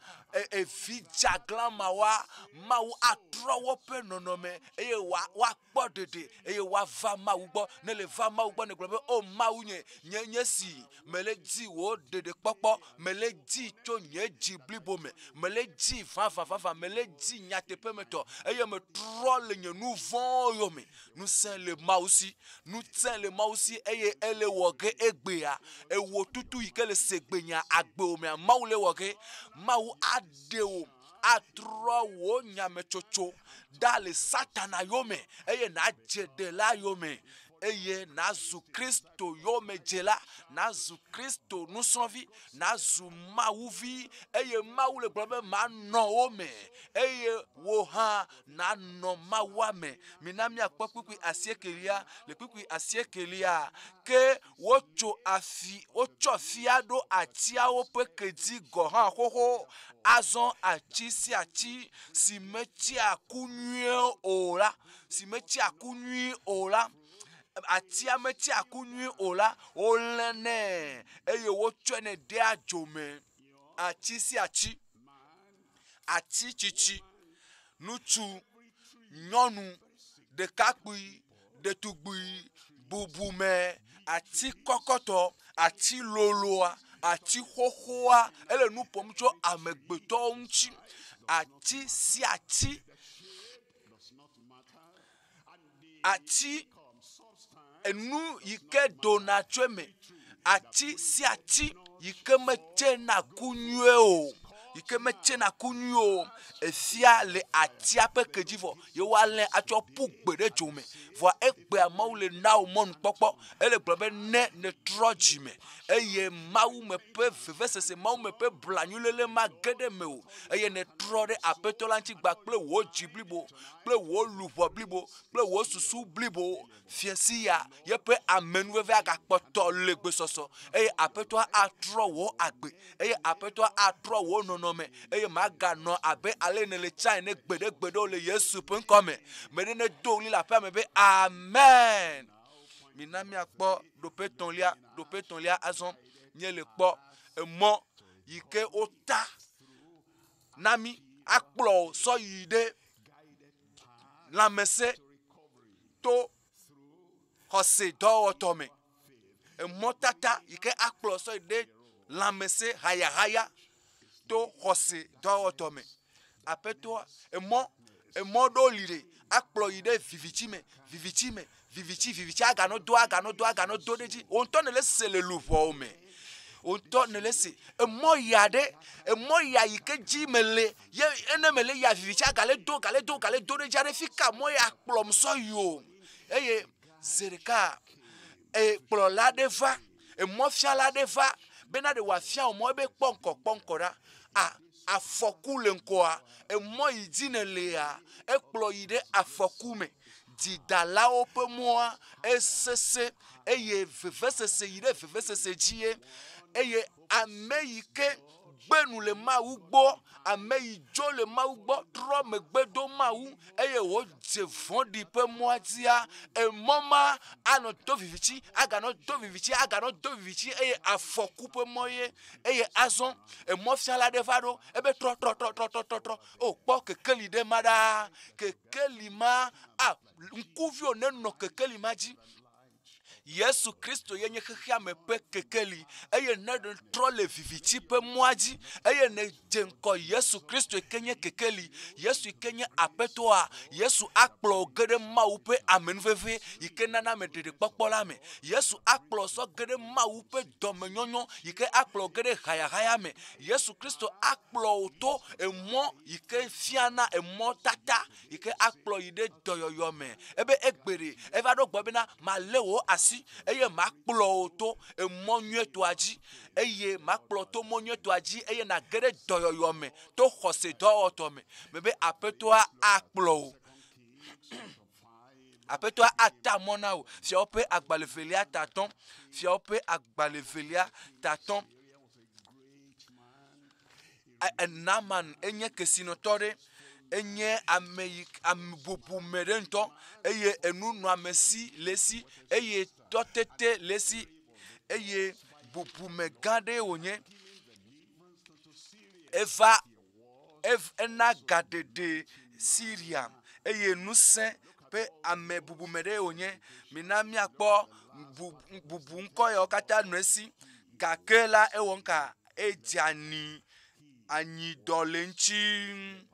evi dzeaglã mawoa, Mawu atrɔ woƒe nɔnɔme eye woakpɔ ɖeɖe eye woava Mawu gbɔ. Ne le va Mawu gbɔ negblɔ be, O Mawu nye, nye nye si Mele di wò ɖeɖekpɔkpɔ, mele di tso nye dzi blibo me, mele di vavavava, mele di nyateƒe me tɔ, eye metrɔ le nye nu vɔ̃wo yome. Ŋusẽ le Mawu si, ŋusẽ le Mawu si eye ele wɔ ge egbea. Ewò tutu yi ke le se gbenya agbewò mea, Mawu le wɔ ge. Mawu aɖe wò, atrɔ wò nyametsotso ɖa le Satana yome eye nàdze Ɖela yome. eye nàzu Kristo yomedzela, nàzu Kristo nusrɔ̃vi, nàzu Mawu vi, eye Mawu le gblɔ be manɔ wo me, eye wò hã nànɔ Mawua me. Mina míakpɔ kpukpui asiekelia. Le kpukpui asiekelia, ke wotso afi, wotsɔ fia ɖo atiawo ƒe ke dzi gɔ̃ hã xoxo. Azɔ ati sia ati si metsea ku nyuie o la, si metsea ku nyui o la, atia metsea ku nyui o la, wolénɛ eye wotsɔnɛ dea dzo me. Ati sia ati, ati tsitsi, ŋutsu, nyɔnu, ɖekakpui, ɖetugbui, bubume, ati kɔkɔtɔ, ati loloa, ati xoxoa, ele nu ƒom tso amegbetɔwo ŋuti. Ati sia ati Ati, enu yi ke dona tso eme. Ati sia ati yi ke metsena ku nyuie o, yi ke metsena ku nyuie o, efia le atia ƒe ke dzi vɔ ye woalé atsɔ ƒu gbe ɖe dzo me. Vɔa egbea Mawu le na wò mɔnukpɔkpɔ. Ele gblɔ be ne nètrɔ dzime eye Mawu me ƒe vevesese, Mawu me ƒe blanuiléle mage ɖe mewò eye nètrɔ ɖe Aƒetɔ la ŋuti gba kple wò dzi blibo, kple wò luʋɔ blibo, kple wò susu blibo, fiẽ sia yeƒe amenuveve agakpɔtɔ le gbesɔsɔ eye Aƒetɔa atrɔ wò agbe eye Aƒetɔa atrɔ wò nɔnɔme eye màganɔ abe ale nèle tsã ene gbeɖegbeɖe o le Yesu ƒe ŋkɔ me. Meɖe nedo ɣli le aƒea me be, Amen! Mina míakpɔ ɖoƒe etɔ̃lia, ɖoƒe etɔ̃lia azɔ míele kpɔ emɔ yi ke wota na mí akplɔ wò sɔ yi ɖe lãmesẽ to xɔse dɔwɔtɔ me. Emɔtata yi ke akplɔ sɔ yi ɖe. Lãmesẽ hayahaya to xɔse dɔwɔtɔ me. Aƒetɔa, emɔ, emɔ ɖewo li ɖe, akplɔ yi ɖe viviti me, viviti me, viviti, viviti aganɔ do, aganɔ do, aganɔ do ɖe edzi. Wò ŋutɔ nèle se le luʋɔwò me. Wò ŋutɔ nèle se. Emɔ ya ɖe, emɔ ya yi ke dzi mele, ye ene mele ya viviti agale do, gale do, gale do ɖe edzi aɖe. Fi ka mɔ ya kplɔm sɔ yi o? Eye zi ɖeka, e, kplɔla ɖe va, emɔfiala ɖe va bena ɖe wòafia wò mɔ ebe kpɔ ŋkɔ, kpɔ ŋkɔ ɖa. A, afɔku le ŋkɔa, emɔ yi dzi nèlea, ekplɔ yi ɖe afɔku me. Dzidalawo ƒe mɔa, esesẽ eye vevesese yi ɖe vevesese dzie. Eye ame yi ke gbe nu le Mawu gbɔ, ame yi dzo le Mawu gbɔ, trɔ megbe do Mawu eye wòdze vɔ̃ɖi ƒe mɔa dzia, emɔ ma anɔ do viviti, aganɔ do viviti, aganɔ do viviti eye afɔku ƒe mɔ ye. Eye azɔ emɔfiala ɖe va ɖo ebe trɔ, trɔ, trɔ, trɔ, trɔ, trɔ, trɔ. O, kpɔ kekeli ɖe ma ɖaa. Kekeli ma, a, ŋkuviwò nenɔ kekeli ma dzi. Yesu Kristo ye nye xexea me ƒe kekeli eye ne trɔ le viviti ƒe mɔa dzi eye nèdze ŋgɔ Yesu Kristo yi ke nye kekeli, Yesu yi ke nye Aƒetɔa, Yesu akplɔ wò ge ɖe Mawu ƒe amenuveve yi ke nana ame ɖeɖekpɔkpɔ la me. Yesu akplɔ wò sɔ ge ɖe Mawu ƒe dɔmenyɔnyɔ yi ke akplɔ wò ge ɖe hayahaya me. Yesu Kristo akplɔ wò to emɔ yi ke fiana emɔ tata yi ke akplɔ yi ɖe dɔyɔyɔ me. Ebe egbe ɖe, eva ɖo gbɔ bena, Malé wò asi eye makplɔ wò to emɔ nyuietɔa dzi, eye makplɔ to mɔ nyuietɔa dzi eye nàge ɖe dɔyɔyɔ me to xɔse dɔwɔtɔ me. Mebe Aƒetɔa akplɔ wò. Aƒetɔa ata mɔ na wò. Fiawo ƒe agbalẽ velia tatɔ̃. Fiawo ƒe agbalẽ velia tatɔ̃. Naaman enye kesinɔtɔ ɖe, enye ame yi ame bubume ɖe ŋutɔ eye enunɔamesi le esi eye tɔtete le esi eye bubume gã aɖee wònye. Eva ev ena gaɖeɖe Siria eye ŋusẽ ƒe ame bubume ɖee wònye. Mina míakpɔ bu bubuŋkɔ yawo katã nɔ esi gake la ewɔ nu ka? Edze anyi, anyidɔ le eŋuti,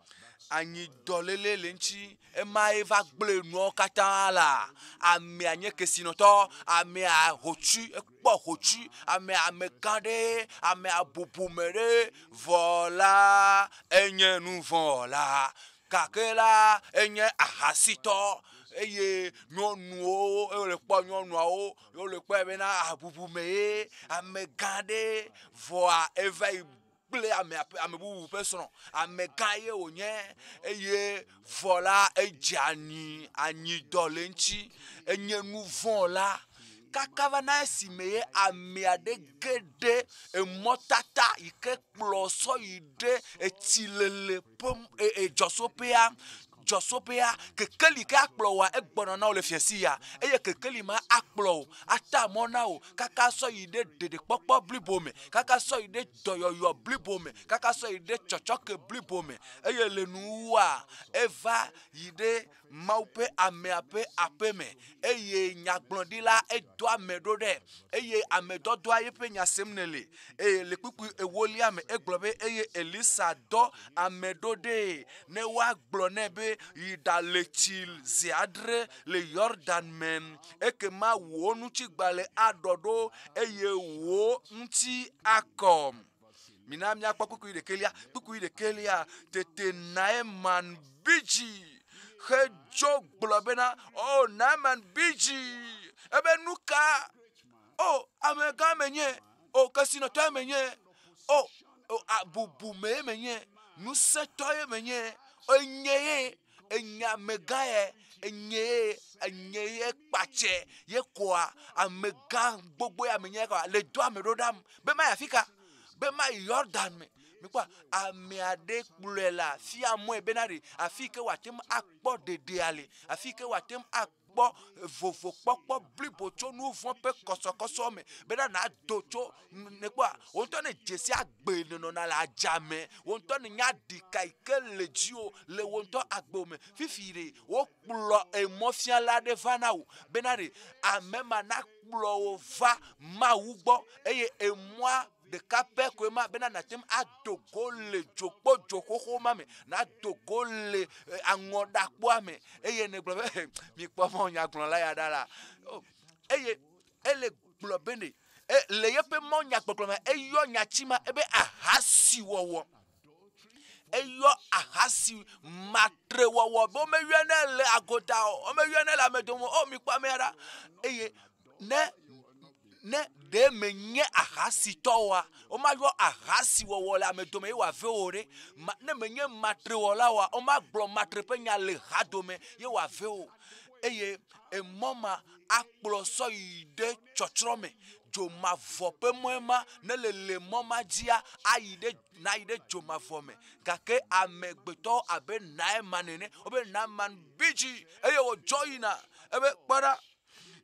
anyidɔléle le eŋuti. Ema ye va gblẽ nuawo katã la, amea nye kesinɔtɔ, amea hotsuie, ekpɔ hotsuie, amea amegã ɖe, amea bubume ɖe, vɔ la enye nuvɔ̃wɔla. Gake la enye ahasitɔ eye nyɔnuwo, wole kpɔ nyɔnuawo Ye wole kpɔe bena abubume ye amegã ɖe vɔa eva yi gblẽ amea ƒe ame bubu ƒe srɔ̃. Amegã ye wònye eye vɔ la edze anyi anyidɔ le eŋuti. Enye nu vɔ̃ la. Kaka va na esime ye amea ɖe ge ɖe emɔtata yi ke kplɔ sɔ yi ɖe etsilele ƒe e dzɔtsoƒea dzɔtsoƒea, kekeli ke akplɔ wòa, egbɔna na wò le fiasi ya, eye kekeli ma akplɔ wò, ata mɔ na wò kaka sɔ yi ɖe ɖeɖekpɔkpɔ blibo me, kaka sɔ yi ɖe dɔyɔyɔ blibo me, kaka sɔ yi ɖe tsɔtsɔke blibo me. Eye le nuwuwua, eva yi ɖe Mawu ƒe amea ƒe aƒe me, eye nyagblɔɖila edɔ ame ɖo ɖe, eye ame dɔdɔa yeƒe nya sem nèle. Eye le kpukpui ewolia me egblɔ be, eye Elisa dɔ ame ɖo ɖee ne woagblɔ nɛ be, Yi ɖale tsi zi adre le Yordan me, ekema wò ŋutigbalẽ aɖɔ ɖo eye wò ŋuti akɔ. Mina míakpɔ kpukpui ɖekɛlia. Kpukpui ɖekɛlia, tete Naeman bi dzi hedzo gblɔ bena, O Naeman bi dzi! Ebe nu ka? O amegã menye, o kesinɔtɔe menye, o o bubumee menye, ŋusẽtɔe menye, enye ye, enye amegã ye, enye ye, enye ye kpatsɛ ye koa, amegã gbogbo ya menye koa, le do ame ɖo ɖam be mayi afi ka? Be mayi Yordan me. Mikpɔa, ame aɖe kplɔe le afia mɔe bena ɖe afi yi ke wòate ŋu akpɔ ɖeɖea le, afi yi ke wòate ŋu akpɔ vovokpɔkpɔ blibo tso nu vɔ̃ ƒe kɔsɔkɔsɔ me bena nàdo tso nèkpɔa wò ŋutɔ ne dze si agbe nènɔna le adzame, wò ŋutɔ nènya ɖika yi ke le dziwò le wò ŋutɔ agbewò me. Fifi ɖe wokplɔ emɔfiala aɖe va na wò bena ɖe ame ma nakplɔ wò va Mawu gbɔ eye emɔa. ɖeka pɛ koe ma bena nàte ŋu ado go le dzokpo dzoxoxo ma me, nàdo go le aŋɔɖakpoa me eye nègblɔ be mikpɔ mawunyagblɔla ya ɖa la. Oh, eye ele gblɔ be ne le yeƒe mawunyagbɔgblɔ me eyɔ nyati ma ebe ahasiwɔwɔ. Eyɔ ahasi matrewɔwɔ be womeyɔnɛ le agota o, womeyɔnɛ le ame dome o. Oh, mikpɔ amea ɖa. Eye ne ne ɖe menye ahasitɔ oa, womayɔ ahasiwɔwɔ le ame dome ye wòave wò ɖe. Ma, ne menye matrewɔla oa, womagblɔ matre ƒe nya le hadome ye wòave wò. Eye emɔ ma akplɔ sɔ yi ɖe tsɔtsrɔ̃ me. Dzo mavɔ ƒe mɔe ma, ne le le mɔ ma dzia, ayi ɖe nayi ɖe dzo mavɔ me. Gake amegbetɔwo abe Naeman ene, wobe Naeman bi dzi eye wòdzɔ yina. Ebe kpɔ ɖa,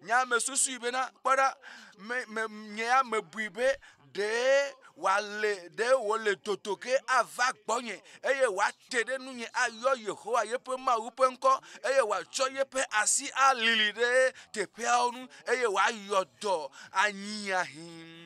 nye ame susui bena, kpɔ ɖa, me, me, nye ya mebui be ɖe wòale, ɖe wòle dodo ge ava gbɔnye eye wòate ɖe nunye ayɔ Yehowa yeƒe Mawu ƒe ŋkɔ eye wòatsɔ yeƒe asi alili ɖe teƒeawo ŋu eye wòayɔ dɔ anyiahĩ.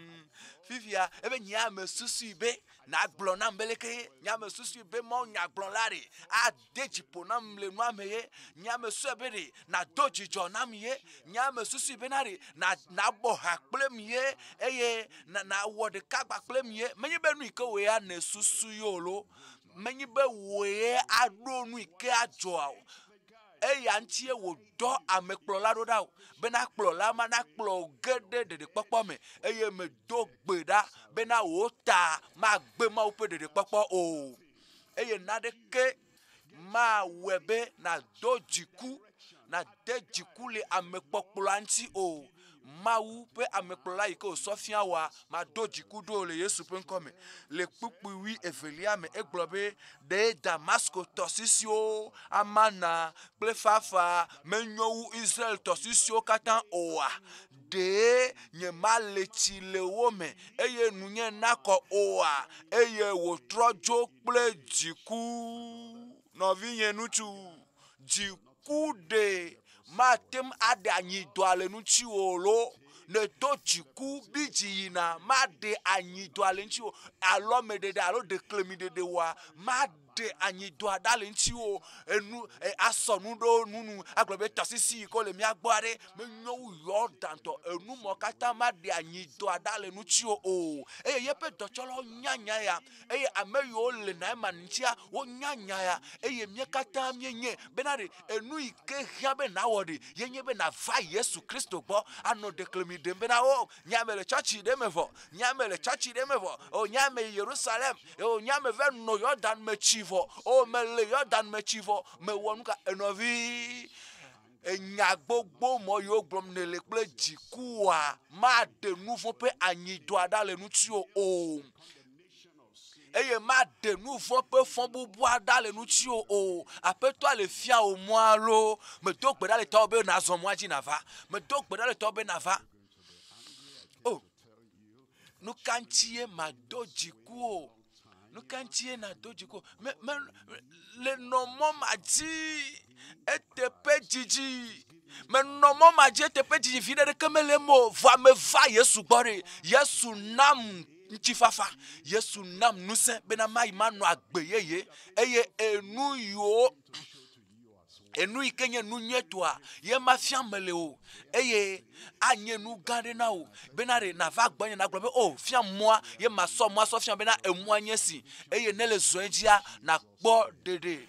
Fifia, ebe nye ame susui be nàgblɔ nam be leke nye ame susui be mawunyagblɔla ɖe ade dzi ƒo nam le nua me ye. Nye ame susui be ɖe nàdo dzidzɔ nam ye. Nye ame susui bena ɖe na nabɔ ha kplem ye eye na nawɔ ɖeka gba kplem ye. Menye be nu yi ke wò ya nèsusui o lo. Menye be wòe aɖo nu yi ke adzɔa o. Eya ŋutie wòdɔ amekplɔla ɖo ɖa o, bena kplɔla ma nakplɔ wò ge ɖe ɖeɖekpɔkpɔ me, eye medo gbe ɖa bena wò ta magbe Mawu ƒe ɖeɖekpɔkpɔ o. Eye naneke mawɔe be nàdo dziku, nàde dziku le amekpɔkplɔa ŋuti o. Mawu ƒe amekplɔla yi ke wòsɔ fia wòa, mado dziku ɖo le Yesu ƒe ŋkɔ me. Le kpukpui wui evelia me, egblɔ be, Ɖe Damasko tɔsisiwo Amana kple Fafa menyo wu Israel tɔsisiwo katã oa? Ɖe nyemale tsi le wo me eye nunye nakɔ oa? Eye wòtrɔ dzo kple dziku. Nɔvinye ŋutsu, dziku. Ku ɖe mate ŋu aɖe anyidɔa le ŋutiwò o loo, nèdo dziku bi dzi yina, maɖe anyidɔa le ŋutiwò o, alɔmeɖeɖe alo ɖeklemiɖeɖe wɔa, maɖe anyidɔa ɖa le ŋutiwò o. Enu e asɔ nu ɖo nu nu agblɔ be tɔsisi yi ke wole mía gbɔ aɖe menyo wu Yɔdan tɔ. Enu mɔ katã maɖe anyidɔa ɖa le ŋutiwò o. Eye yeƒe dɔtsɔlawo nya nya ya. Eye ame yiwo le Naeman ŋutia, wonya nya ya, eye mía katã míenyae bena ɖe enu yi ke hiã be nàwɔ ɖe ye nye be nàva Yesu Kristo gbɔ anɔ ɖeklemi ɖem bena, O, nye ame le tsɔtsi ɖe me vɔ, nye ame le tsɔtsi ɖe me vɔ, o, nye ame yi Yerusalem, o, nye ame va nɔ Yɔdan me tsi vɔ, o, mele Yɔdan me tsi vɔ, mewɔ nu ka? Enɔvi, enya gbogbo mɔ yiwo gblɔm nèle kple dzikua maɖe nu vɔ̃ ƒe anyidɔa ɖa le ŋutiwò o. Eye maɖe nu vɔ̃ ƒe fɔbubua ɖa le ŋutiwò o. Aƒetɔa le fia wò mɔa loo. Medo gbe ɖa le tawò be nàzɔ mɔa dzi nàva. Medo gbe ɖa le tawò be nàva. O, nu ka ŋutie mado dziku o? Nu ka ŋutie nàdo dziku o? Me, me, le nɔ mɔ ma dzi eteƒe didi. Menɔ mɔ ma dzi eteƒe didi viɖe ɖeke mele eme o. Vɔa meva Yesu gbɔ ɖe. Yesu nam ŋutifafa. Yesu nam ŋusẽ bena mayi manɔ agbe yeye eye enu yiwo enu yi ke nye nu nyuietɔa ye ma fia mele o eye anye nu gã aɖe na wò bena ɖe nàva gbɔnye nàgblɔ be o fia mɔa ye masɔ mɔa sɔ fia bena emɔa nye esi eye ne le zɔe dzia nàkpɔ ɖeɖe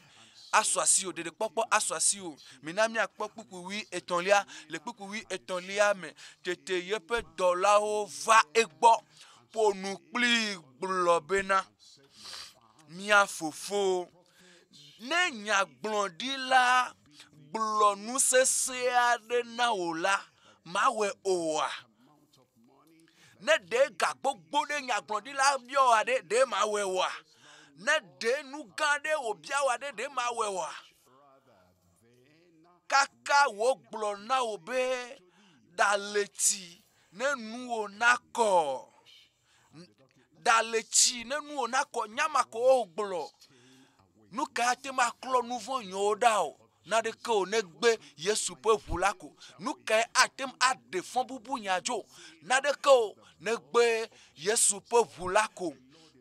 asu asiwò ɖeɖekpɔkpɔ asu asiwò. Mina míakpɔ kpukpui wui etɔ̃lia le kpukpui wui etɔ̃lia me tete yeƒe dɔlawo va egbɔ ƒo nu kplii gblɔ bena mía fofo Ne nyagblɔɖila gblɔ nu sesẽ aɖe na wò la, màwɔe oa? Ne ɖe ga gbogbo ɖe nyagblɔɖila biɔ wòa ɖe, ɖe màwɔe oa? Ne ɖe nu gã aɖe wòbia wòa ɖe, ɖe màwɔe oa? Kaka wògblɔ na wò be, ɖa le tsi ne nuwò nakɔ. Ɖa le tsi ne nuwò nakɔ. Nya ma ko wogblɔ. Nu ka ate ŋu aklɔ nu vɔ̃ nyewo ɖa o? Naneke o negbe Yesu ƒe ʋu la ko. Nu kae ate ŋu aɖe fɔbubu nya dzo? Naneke o negbe Yesu ƒe ʋu la ko.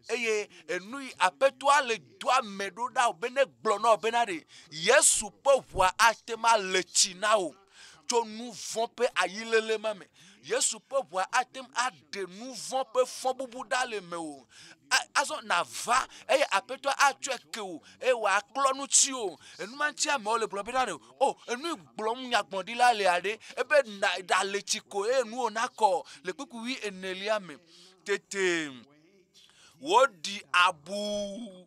Eye enu yi Aƒetɔa le doa me ɖo ɖa wò be negblɔ na wò bena ɖe Yesu ƒe ʋua ate ŋu ale tsi na wò tso nu vɔ̃ ƒe ayilele ma me. Yesu ƒe ʋua ate ŋu aɖe nu vɔ̃ ƒe fɔbubu ɖa le mewò. Azɔ nàva eye Aƒetɔa atsɔe ke wò eye wòaklɔ nu tsi wò. Enuma ŋuti amewo le gblɔ bena ɖe o enu yi gblɔm nyagblɔɖila lea ɖe ebe na ɖa le tsi ko eye nuwò nakɔ le kpukpui wui enelia me. Tete woɖi abu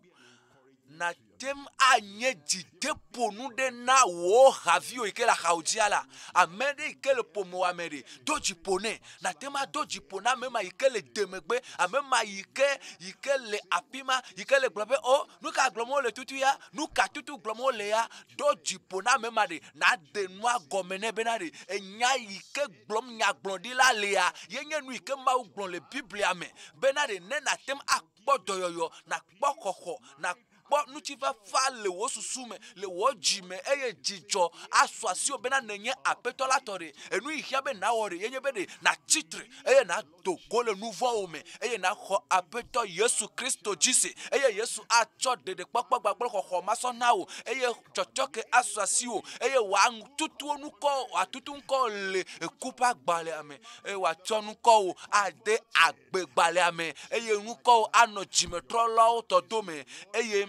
nàte ŋu anye dzideƒonu ɖe na wò haviwo yi ke le axawò dzia la, ame ɖe yi ke le ƒomewòa me ɖe, do dzi ƒo nɛ. Nàte ŋu ado dzi ƒo na ame ma yi ke le demegbe, ame ma yi ke yi ke le afi ma, yi ke le gblɔ be, o, nu ka gblɔm wole tutu ya? Nu ka tutu gblɔm wole ya? Do dzi ƒo na ame ma ɖe, nàɖe nua gɔme nɛ bena ɖe, enya yi ke gblɔm nyagblɔɖila lea, ye nye nu yi ke Mawu gblɔ le Biblia me bena ɖe ne nàte ŋu akpɔ dɔyɔyɔ, nàkpɔ xɔxɔ, nàkpɔ ŋutifafa le wò susu me, le wò dzi me eye dzidzɔ asu asiwò bena nènye Aƒetɔ la tɔ ɖe. Enu yi hiã be nàwɔ ɖe ye nye be ɖe nàtsi tre eye nàdo go le nu vɔ̃wo me eye nàxɔ Aƒetɔ Yesu Kristo dzi se eye Yesu atsɔ ɖeɖekpɔkpɔ gbagblẽ xɔxɔ masɔ na wò eye tsɔtsɔke asu asiwò eye wòatutu wò ŋkɔ, wòatutu ŋkɔwò le eku ƒe agbalẽa me eye wòatsɔ ŋkɔwò ade agbegbalẽa me eye ŋkɔwò anɔ dzimetrɔlawo tɔ dome eye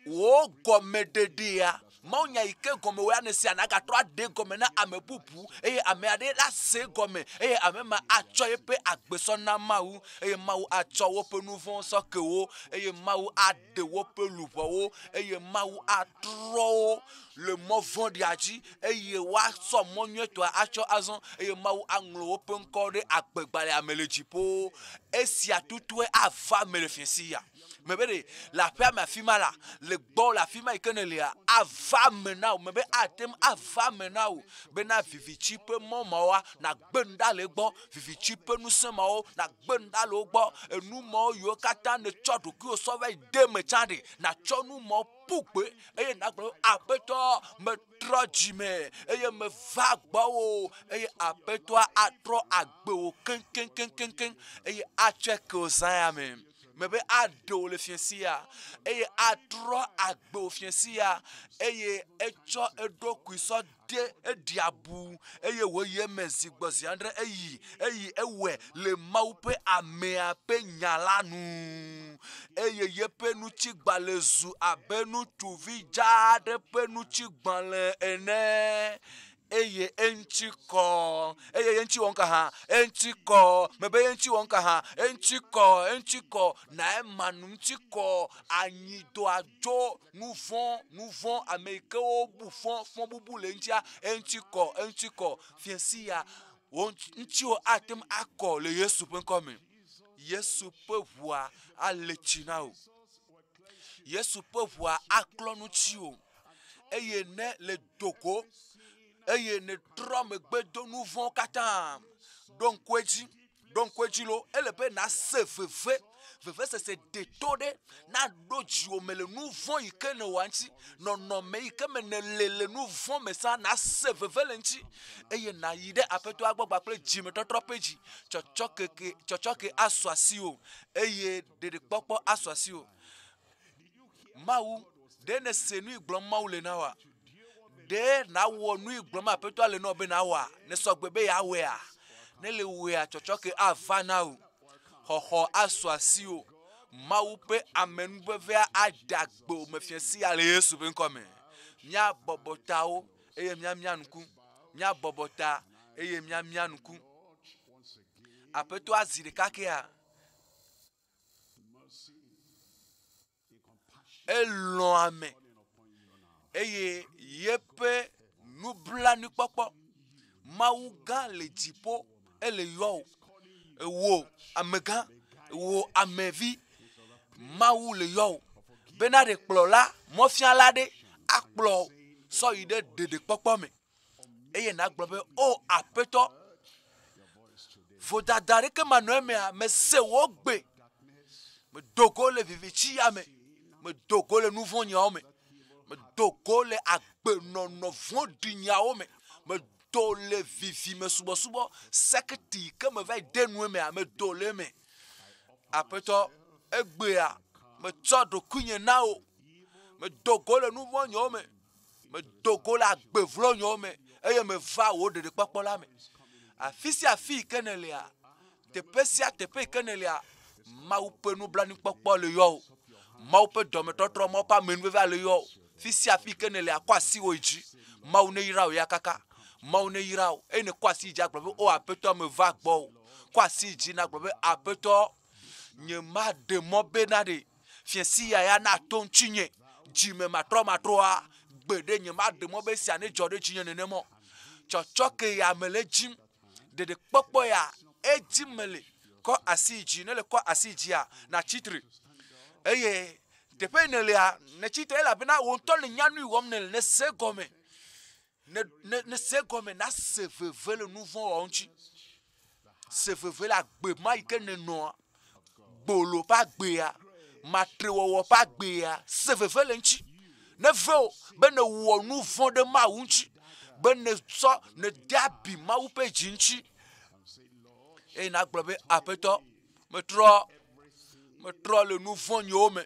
wò gɔmeɖeɖea mawunya yi ke gɔme wò ya nèsea nàgatrɔ aɖe gɔme na ame bubu eye ame aɖe la se gɔme eye ame ma atsɔ eƒe agbe sɔ na Mawu eye Mawu atsɔ woƒe nu vɔ̃wo sɔ ke wo eye Mawu aɖe woƒe luʋɔwo eye Mawu atrɔ wo le mɔ vɔ̃ɖia dzi eye woasɔ mɔ nyuietɔa atsɔ azɔ eye Mawu aŋlɔ woƒe ŋkɔwo ɖe agbegbalẽa me le dziƒo. Esia tutue ava eme le fiẽsi ya. Mebe ɖe le aƒea me afi ma la, le gbɔwò le afi ma yi ke nèlea, ava eme na wò. Mebe ate ŋu ava eme na wò bena viviti ƒe mɔ mawoa, nàgbe nu ɖa le egbɔ. Viviti ƒe ŋusẽ mawo, nàgbe nu ɖa le wo gbɔ. Enu mawo yiwo katã nètsɔ ɖokuiwò sɔ va yi de eme tsã ɖe, nàtsɔ nu mawo ƒu gbe eye nàgblɔ be, Aƒetɔ, metrɔ dzime eye meva gbɔwò eye Aƒetɔa atrɔ agbe wò keŋkeŋkeŋkeŋ eye atsɔe ke wò zã ya me. Mebe aɖe wò le fiẽsi ya eye atrɔ agbe wò fiẽsi ya eye etsɔ eɖokui sɔ de eɖi abu eye wòyi eme zi gbɔ zi adre eyi eyi ewɔe le Mawu ƒe amea ƒe nya la nu eye yeƒe ŋutigbalẽ zu abe ŋutsuvi dzaa aɖe ƒe ŋutigbalẽ ene eye eŋuti kɔ eye ye ŋuti wɔm ka hã eŋuti kɔ mebe ye ŋuti wɔm ka hã eŋuti kɔ eŋuti kɔ Naeman ŋuti kɔ anyidɔa dzo nuvɔ̃ nuvɔ̃ ame yi ke wobu fɔ fɔbubu le eŋutia eŋuti kɔ eŋuti kɔ fiẽsi ya wò ŋutiwò ate ŋu akɔ le Yesu ƒe ŋkɔ me. Yesu ƒe ʋua ale tsi na wò. Yesu ƒe ʋua aklɔ ŋutiwò eye ne le do go eye nètrɔ megbe do nu vɔ̃wo katã. Ɖo ŋku edzi, ɖo ŋku edzi lo, ele be nàse veve, vevesese deto ɖe naɖo dziwò me le nu vɔ̃ yi ke nèwɔa ŋuti, nɔnɔme yi ke me nèle le nu vɔ̃ me sã, nàse veve le eŋuti eye nàyi ɖe Aƒetɔa gbɔ kpakple dzimetɔtrɔ ƒe dzi. Tsɔtsɔke ke, tsɔtsɔke asu asiwò eye ɖeɖekpɔkpɔ asu asiwò. Mawu, ɖe nèse nu yi gblɔm Mawu le na wòa? Ɖe nàwɔ nu yi gblɔm Aƒetɔa le na wò be nàwɔa? Nèsɔ gbe be yeawɔea? Ne le wɔea, tsɔtsɔke ava na wò. Xɔxɔ asu asiwò. Mawu ƒe amenuvevea aɖe agbe wò me fiẽ sia le Yesu ƒe ŋkɔ me. Míabɔbɔ tawo eye míamia ŋku. Míabɔbɔ ta eye míamia ŋku. Aƒetɔa zi ɖeka kea, Elɔ̃ ame eye yeƒe nublanuikpɔkpɔ Mawu gã le dziƒo ele yɔ wò. Ewò amegã, ewò amevi, Mawu le yɔ wò bena ɖe kplɔla, mɔfiala aɖe akplɔ wò sɔ yi ɖe ɖeɖekpɔkpɔ me. Eye nàgblɔ be, O Aƒetɔ, vodada aɖeke manɔ emea, mese wò gbe. Medo go le viviti ya me. Medo go le nu vɔ̃ nyawo me. Medo go le agbenɔnɔ vɔ̃ɖi nyawo me. Medo le vivime subɔsubɔ sekiti yi ke meva yi de nu emea, medo le eme. Aƒetɔ, egbea metsɔ ɖokuinye na wò. Medo go le nu vɔ̃ nyewo me. Medo go le agbe vlo nyewo me eye meva wò ɖeɖekpɔkpɔ la me. Afi sia afi yi ke nèlea, teƒe sia teƒe yi ke nèlea, Mawu ƒe nublanuikpɔkpɔ le yɔ wò. Mawu ƒe dɔmetɔtrɔ, Mawu ƒe amenuveve le yɔ wò. Fi sia fi yi ke nèlea, kɔ asiwò yi dzi. Mawu neyra wò ya kaka. Mawu neyra wò. Eye nèkɔ asi yi dzi agblɔ be, O Aƒetɔ, meva gbɔwò. Kɔ asi yi dzi nagblɔ be, Aƒetɔ, nyemaɖe mɔ bena ɖe fiẽsi ya ya nato ŋutinye dzime matrɔmatrɔa gbeɖe nyemaɖe mɔ be esia nedzɔ ɖe dzinye nenema o. Tsɔtsɔke ya mele edim, ɖeɖekpɔkpɔ ya edim mele. Kɔ asi yi dzi, ne le kɔ asi yi dzia, natsi tre. Eye teƒe yi nèlea, nètsi tre elabena wò ŋutɔ nènya nu yi wɔm nèle, nèse egɔme. Ne, ne, nèse egɔme, nase veve le nu vɔ̃ wɔwɔ ŋuti. Se veve le agbe ma yi ke nènɔa, gbolo ƒe agbea, matrewɔwɔ ƒe agbea, se veve le eŋuti. Neve wò be nèwɔ nu vɔ̃ ɖe Mawu ŋuti, be nètsɔ nède abi Mawu ƒe dzi ŋuti. Eye nàgblɔ be, Aƒetɔ, metrɔ, metrɔ le nu vɔ̃ nyewo me.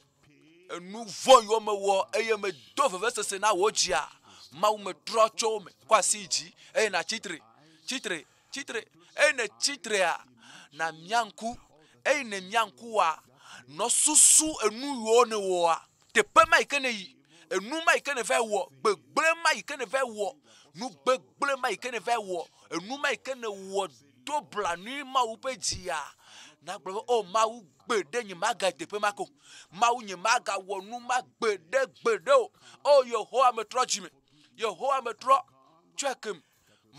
Enu vɔ̃ yiwo mewɔ eye medo vevesese na wò dzia, Mawu metrɔ tso wo me. Kɔ asi yi dzi eye nàtsi tre, tsi tre. Tsi tre. Eyi nètsi trea, nàmia ŋku. Eyi nèmia ŋkua, nɔ susu enu yiwo nèwɔa, teƒe ma yi ke nèyi, enu ma yi ke nèva yi wɔ, gbegblẽ ma yi ke nèva yi wɔ, nu gbegblẽ ma yi ke nèva yi wɔ, enu ma yi ke nèwɔ do blanui Mawu ƒe dzia, nàgblɔ be, O Mawu, gbeɖe nyemagayi teƒe ma ke o. Mawu, nyemagawɔ nu ma gbeɖe gbeɖe o. O Yehowa, metrɔ dzime. Yehowa, metrɔ. Tsɔe kem.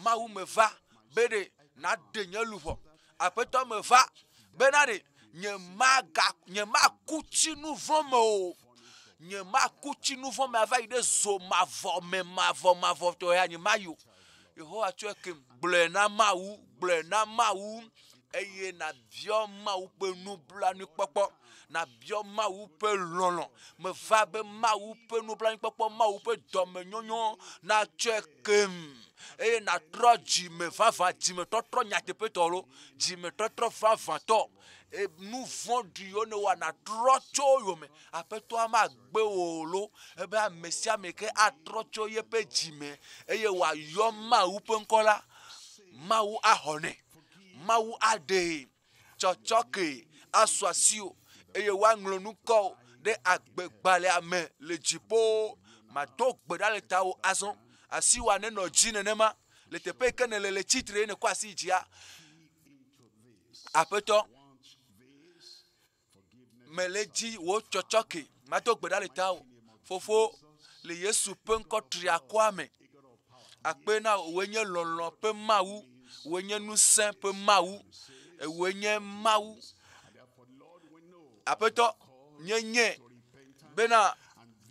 Mawu meva be ɖe nàɖe nye luʋɔ. Aƒetɔ meva bena ɖe nyemaga nyemaku tsi nu vɔ̃ me o. Nyemaku tsi nu vɔ̃ me ava yi ɖe zo mavɔ me mavɔ mavɔtɔ ya nyemayi o. Yehowa tsɔe kem. Gblɔe na Mawu, gblɔe na Mawu eye nàbiɔ Mawu ƒe nublanuikpɔkpɔ, nàbiɔ Mawu ƒe lɔlɔ̃. Meva be Mawu ƒe nublanuikpɔkpɔ, Mawu ƒe dɔmenyonyo natsɔe kem eye nàtrɔ dzime vavã, dzimetɔtrɔ nyateƒetɔ lo, dzimetɔtrɔ vavãtɔ. E, nu vɔ̃ɖi yiwo nèwɔa nàtrɔ tso wo yome. Aƒetɔa magbe wò o lo. Ebe ame sia ame ke atrɔ tso yeƒe dzime eye wòayɔ Mawu ƒe ŋkɔ la, Mawu axɔ nɛ. Mawu aɖee, tsɔtsɔke asu asiwò, eye woaŋlɔ ŋkɔwò ɖe agbegbalẽa me le dziƒo. Mado gbe ɖa le tawò azɔ. Asiwòa nenɔ dzi nenema le teƒe yi ke nèle le tsitre eye nèkɔ asi yi dzia. Aƒetɔ, mele dzi wò tsɔtsɔke. Mado gbe ɖa le tawò. Fofo, le Yesu ƒe ŋkɔ triakɔa me, Akpe na wò, wòe nye lɔlɔ̃ ƒe Mawu, wòe nye ŋusẽ ƒe Mawu, wòe nye Mawu. Aƒetɔ, míenyae bena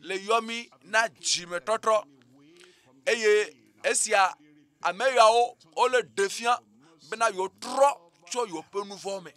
le yɔ mí na dzimetɔtrɔ eye esia ame yawo wole ɖe fia bena yewotrɔ tso yewoƒe nu vɔ̃ me.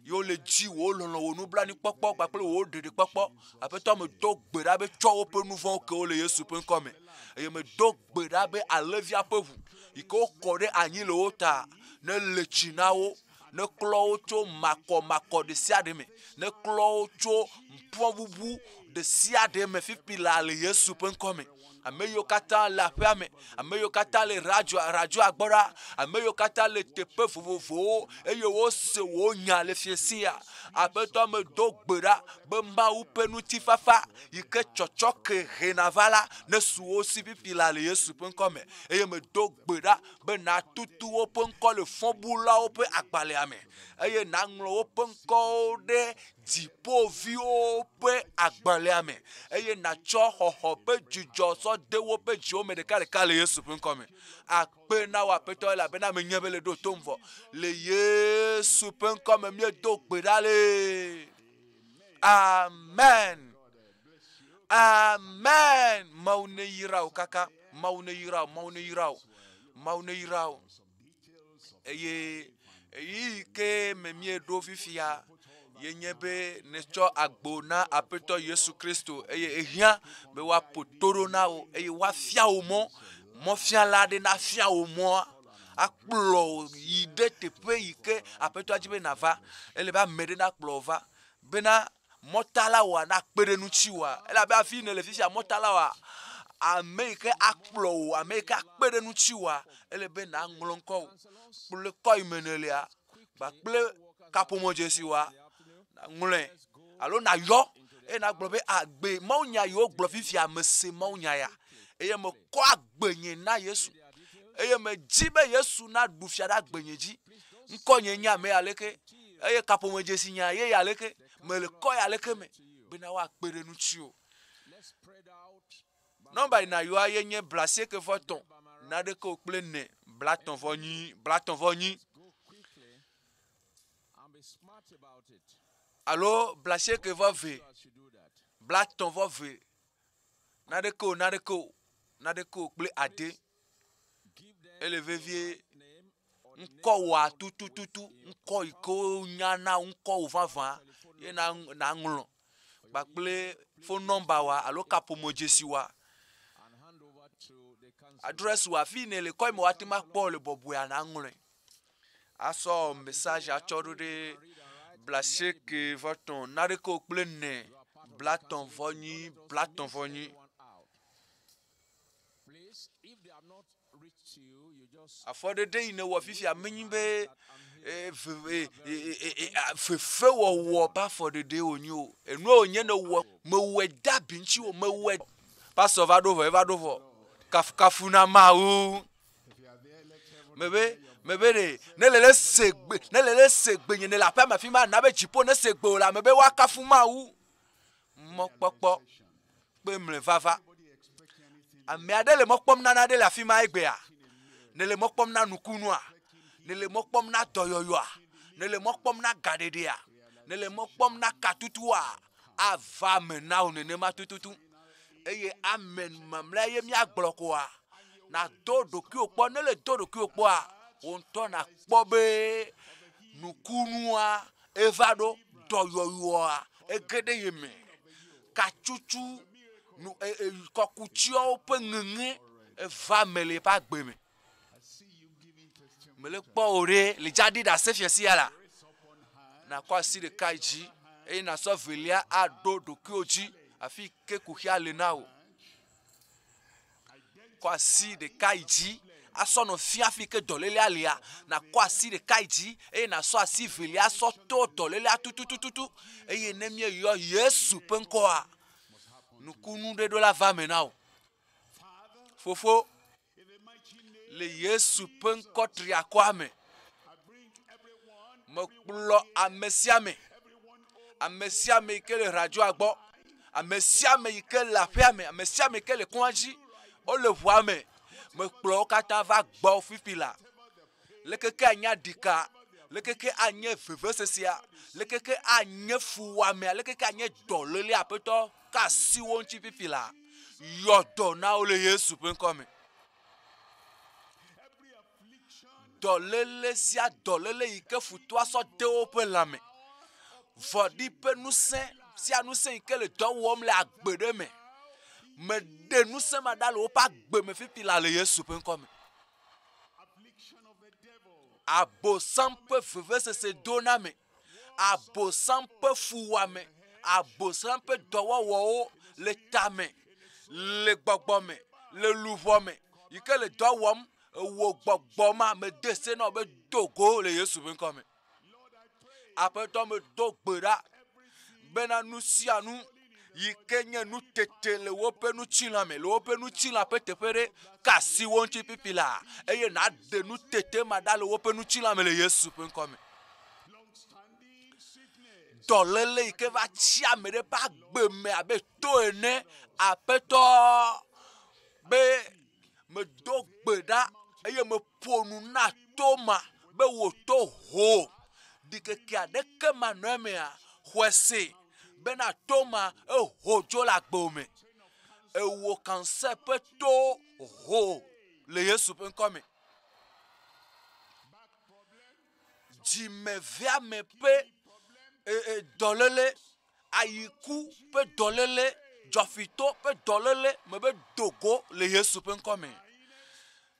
Ye wole dzi wò lɔlɔ̃, wò nublanuikpɔkpɔ kpakple wò ɖeɖekpɔkpɔ. Aƒetɔ, medo gbe ɖa be tsɔ woƒe nu vɔ̃wo ke wo le Yesu ƒe ŋkɔ me. Eye medo gbe ɖa be alẽvia ƒe ʋu yi ke wokɔ ɖe anyi le wo ta nele tsi na wo, neklɔ wo tso makɔmakɔ ɖe sia ɖe me, neklɔ wo tso ƒuƒu ɖe sia ɖe me fifi laa le Yesu ƒe ŋkɔ me. Ame yiwo katã le aƒea me, ame yiwo katã le radioa radioa gbɔ ɖa, ame yiwo katã le teƒe vovovowo eye wose wò nya le fiẽ sia. Aƒetɔ medo gbe ɖa be Mawu ƒe ŋutifafa yi ke tsɔtsɔke hena va la nesu wo si fifi laa le Yesu ƒe ŋkɔ me. Eye medo gbe ɖa be nàtutu woƒe ŋkɔ le fɔbulawo ƒe agbalẽa me eye nàŋlɔ woƒe ŋkɔwo ɖe dziƒoviwo ƒe agbalẽa me eye nàtsɔ xɔxɔ ƒe dzidzɔ sɔ de woƒe dziwo me ɖekaɖeka le Yesu ƒe ŋkɔ me. Akpe na wò Aƒetɔ elabena menye be le ɖo tom vɔ. Le Yesu ƒe ŋkɔ me míedo gbe ɖa le. Amen. Amen. Mawu neyra wò kaka. Mawu neyra wò. Mawu neyra wò. Mawu neyra wò. Eye ɣeyiɣi ke me míeɖo fifia Ye nye be netsɔ agbo na Aƒetɔ Yesu Kristo eye ehiã be woaƒo to ɖo na wò eye woafia wò mɔ. Mɔfiala aɖe nafia wò mɔa akplɔ wò yi ɖe teƒe yi ke Aƒetɔa dzi be nàva. Ele be ame ɖe nakplɔ wò va bena mɔtala wòa nakpe ɖe ŋutiwòa. Elabe hafi nèle fifia mɔtala wòa, ame yi ke akplɔ wò, ame yi ke akpe ɖe ŋutiwòa, ele be nàŋlɔ ŋkɔwò kple kɔ yi me nèlea kpakple kaƒomɔdzesi wòa, nàŋlɔe alo nàyɔ eye nàgblɔ be agbe mawunya yi wogblɔ fifia mese mawunya ya eye mekɔ agbenye na Yesu eye medzi be Yesu naɖu fia ɖe agbenye dzi. Ŋkɔnye nye ame ya leke eye kaƒomedzesi nya ye ya leke mele kɔ ya leke me bena woakpe ɖe ŋutiwò. Nɔmba yi nàyɔa ye nye blasieke vɔ etɔ̃ naɖeke o kple ene blatɔ̃ vɔ nyi blatɔ̃ vɔ nyi alo blasieke vɔ ve blatɔ̃ vɔ ve naɖeke o naɖeke o naɖeke o kple ade. Ele vevie ŋkɔ wòa tutututu ŋkɔ yi ke wonya na ŋkɔ wò vavã ye na naŋlɔ kpakple fon nɔmba wòa alo kaƒomɔdzesi wòa, adrɛsi wòa afi yi nèle kɔ yi me woate ŋu akpɔ le bɔbɔea naŋlɔe asɔ mesazi atsɔ ɖo ɖe blasieke vɔ etɔ̃ naɖeke o kple ene blatɔ̃ vɔ nyi blatɔ̃ vɔ nyi. Afɔɖeɖe yi nèwɔ fifia menye be fefewɔwɔ ƒe afɔɖeɖee wònye o. Enue wònye nèwɔ, mewɔe de abi ŋuti o, mewɔe. Pastor va ɖo vɔ, eva ɖo vɔ. Kafukafu na Mawu. Mebe, mebe ɖe, ne le le se gbe, ne le le se gbe nye ne le aƒea me afi ma, na be dziƒo ne se gbe o la, mebe woakafu Mawu. Mɔkpɔkpɔ kpe mlɔe vava. Ame aɖe le mɔ kpɔm na nane le afi ma egbea? Nèle mɔ kpɔm na nukunua? Nèle mɔ kpɔm na dɔyɔyɔa? Nèle mɔ kpɔm na gaɖeɖea? Nèle mɔ kpɔm na katutua? Ava eme na wò nenema tututu. Eye amen mamlɛa ye míagblɔ koa? Nàdo ɖokuiwò kpɔ. Ne èle do ɖokuiwò kpɔa, wò ŋutɔ nàkpɔ be nukunua eva ɖo, dɔyɔyɔa ege ɖe ye me. Katsutsu, nu e e kɔkutsiawo ƒe ŋeŋe eva eme le eƒe agbe me. Mele kpɔ wò ɖe le dza ɖi ɖase fia sia la. Nakɔ asi ɖeka yi dzi eye nasɔ evelia aɖo ɖokuiwò dzi afi ke kuxia le na wò. Kɔ asi ɖeka yi dzi asɔ nɔ fia afi ke dɔlélea lia. Nakɔ asi ɖeka yi dzi eye nasɔ asi velia sɔ to dɔlélea tutututu. Eye ne míeyɔ Yesu ƒe ŋkɔa, nukunu ɖe ɖo la va eme na wò. Fofo, le Yesu ƒe ŋkɔ triakɔa me, mekplɔ ame sia ame, ame sia ame yi ke le radioa gbɔ, ame sia ame yi ke le aƒea me, ame sia ame yi ke le kɔa dzi, wole ʋua me, mekplɔ wo katã va gbɔwò fifi la. Leke ke anye aɖika, leke ke anye vevesesea, leke ke anye fuwɔamea, leke ke anye dɔlélea, Aƒetɔ, ka asi wo ŋuti fifi la. Yɔ dɔ na wo le Yesu ƒe ŋkɔ me. Dɔléle sia dɔléle yi ke futɔa sɔ de woƒe lãme, vɔ̃ɖi ƒe ŋusẽ sia ŋusẽ yi ke le dɔ wɔm le agbe ɖe me, meɖe ŋusẽ ma ɖa le woƒe agbe me fifi laa le Yesu ƒe ŋkɔ me. Abosam ƒe vevesese doname, Abosam ƒe fuwɔame, Abosam ƒe dɔwɔwɔwo le tame, le gbɔgbɔ me, le luʋɔ me, yi ke le dɔ wɔm, ewò gbɔgbɔ ma, mede se na wò be do go le Yesu ƒe ŋkɔ me. Aƒetɔ medo gbe ɖa bena nu sia nu yi ke nye nutete le woƒe ŋutilã me, le woƒe ŋutilã ƒe teƒe ɖe, ka asi wo ŋuti fifi laa, eye nàɖe nutete ma ɖa le woƒe ŋutilã me le Yesu ƒe ŋkɔ me. Dɔléle yi ke va tsi ame ɖe ƒe agbe me abe to ene, Aƒetɔ be medo gbe ɖa eye meƒo nu na to ma be wò to ho. Ɖikeke aɖeke manɔ emea, xɔe se bena to ma eho dzo le agbewò me. Ewò kanse ƒe to ho le Yesu ƒe ŋkɔ me. Dzimeveame ƒe E, e, dɔléle, ayiku ƒe dɔléle, dzɔfito ƒe dɔléle mebe dogo le Yesu ƒe ŋkɔ me.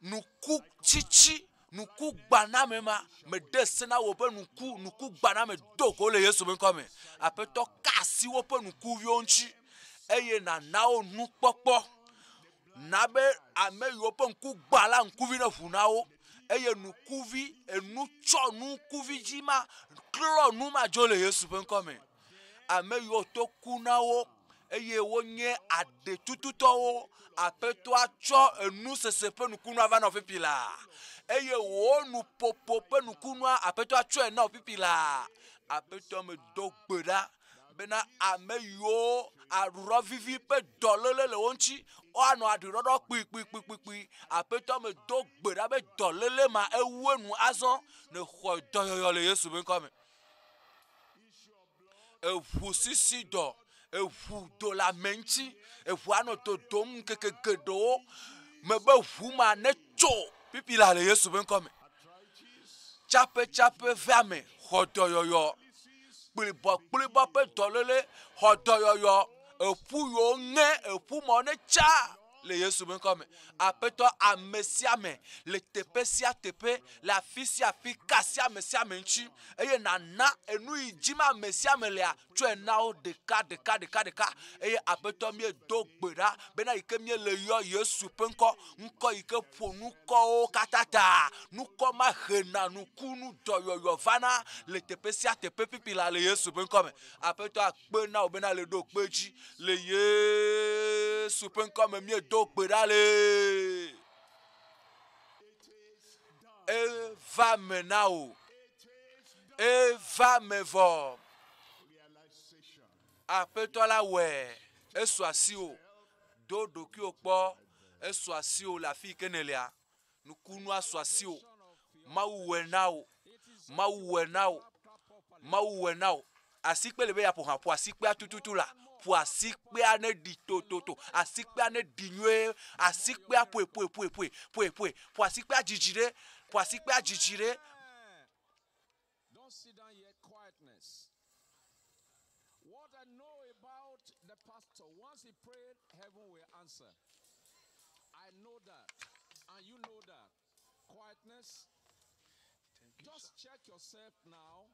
Nuku tsitsi, nuku gbaname ma, mede se na wò be nuku, nuku gbaname dogo le Yesu ƒe ŋkɔ me. Aƒetɔ ka asi woƒe nukuviwo ŋuti eye nàna wo nukpɔkpɔ. Na be ame yiwo ƒe ŋku gbã la ŋkuvi ne ʋu na wo eye nukuvi enu tsɔ nukuvi dzi ma klɔ nu ma dzo le Yesu ƒe ŋkɔ me. Ame yiwo to ku na wo eye wonye aɖetututɔwo, Aƒetɔa tsɔ enusese ƒe nukunua va na wò fifi laa eye wò nuƒoƒo ƒe nukunua Aƒetɔa tsɔe na wò fifi laa. Aƒetɔ medo gbe ɖa bena ame yiwo aɖuɖɔ vivi ƒe dɔléle le wo ŋuti woanɔ aɖuɖɔɖɔ kpuikpuikpuikpui. Aƒetɔ medo gbe ɖa be dɔléle ma ewu enu azɔ ne xɔ dɔyɔyɔ le Yesu ƒe ŋkɔ me. Eʋu sisi dɔ, eʋu do le ame ŋuti, eʋua nɔ dodom ŋkeke geɖewo mebe ʋu ma netso pipi la le Yesu ƒe ŋkɔ me. Tsaƒetsaƒe veame xɔ dɔyɔyɔ. Kplibɔkplibɔ ƒe dɔléle xɔ dɔyɔyɔ. Eƒu yiwo ŋe eƒu mɔ ne tsa le Yesu ƒe ŋkɔ me. Aƒetɔ ame sia ame le teƒe sia teƒe le afi sia afi ka sia ame sia ame ŋuti eye nàna enu yi dim ame sia ame lea tsɔe na wo ɖeka ɖeka ɖeka ɖeka eye Aƒetɔ míedo gbe ɖa bena yi ke míele yɔ Yesu ƒe ŋkɔ, ŋkɔ yi ke ƒo nukɔwo katã ta, nukɔ ma hena nukunu dɔyɔyɔ vana le teƒe sia teƒe pipi la le Yesu ƒe ŋkɔ me. Aƒetɔ akpe na wò bena le ɖo kpe dzi le Yesu ƒe ŋkɔ me míedo gbe ɖa le. Eva me na wò. Eva me vɔ. Aƒetɔ la wɔe. Esu asiwò. Do ɖokuiwò kpɔ. Esu asiwò le afi yi ke nèlea. Nukunua su asiwò. Mawu wɔe na wò. Mawu wɔe na wò. Mawu wɔe na wò. Asikpe le be yeaƒo hã, ƒo asikpea tututu la. Ƒo asikpea ne ɖi tototo. Asikpea ne ɖi nyuie. Asikpea ƒoe, ƒoe, ƒoe, ƒoe, ƒoe, ƒoe. Ƒo asikpea dzidzi ɖe. Ƒo asikpea dzidzi ɖe. Don't sit down here, quietness. What I know about the pastor, once he prayed, heaven will answer. I know that, and you know that. Quietness. Just check yourself now.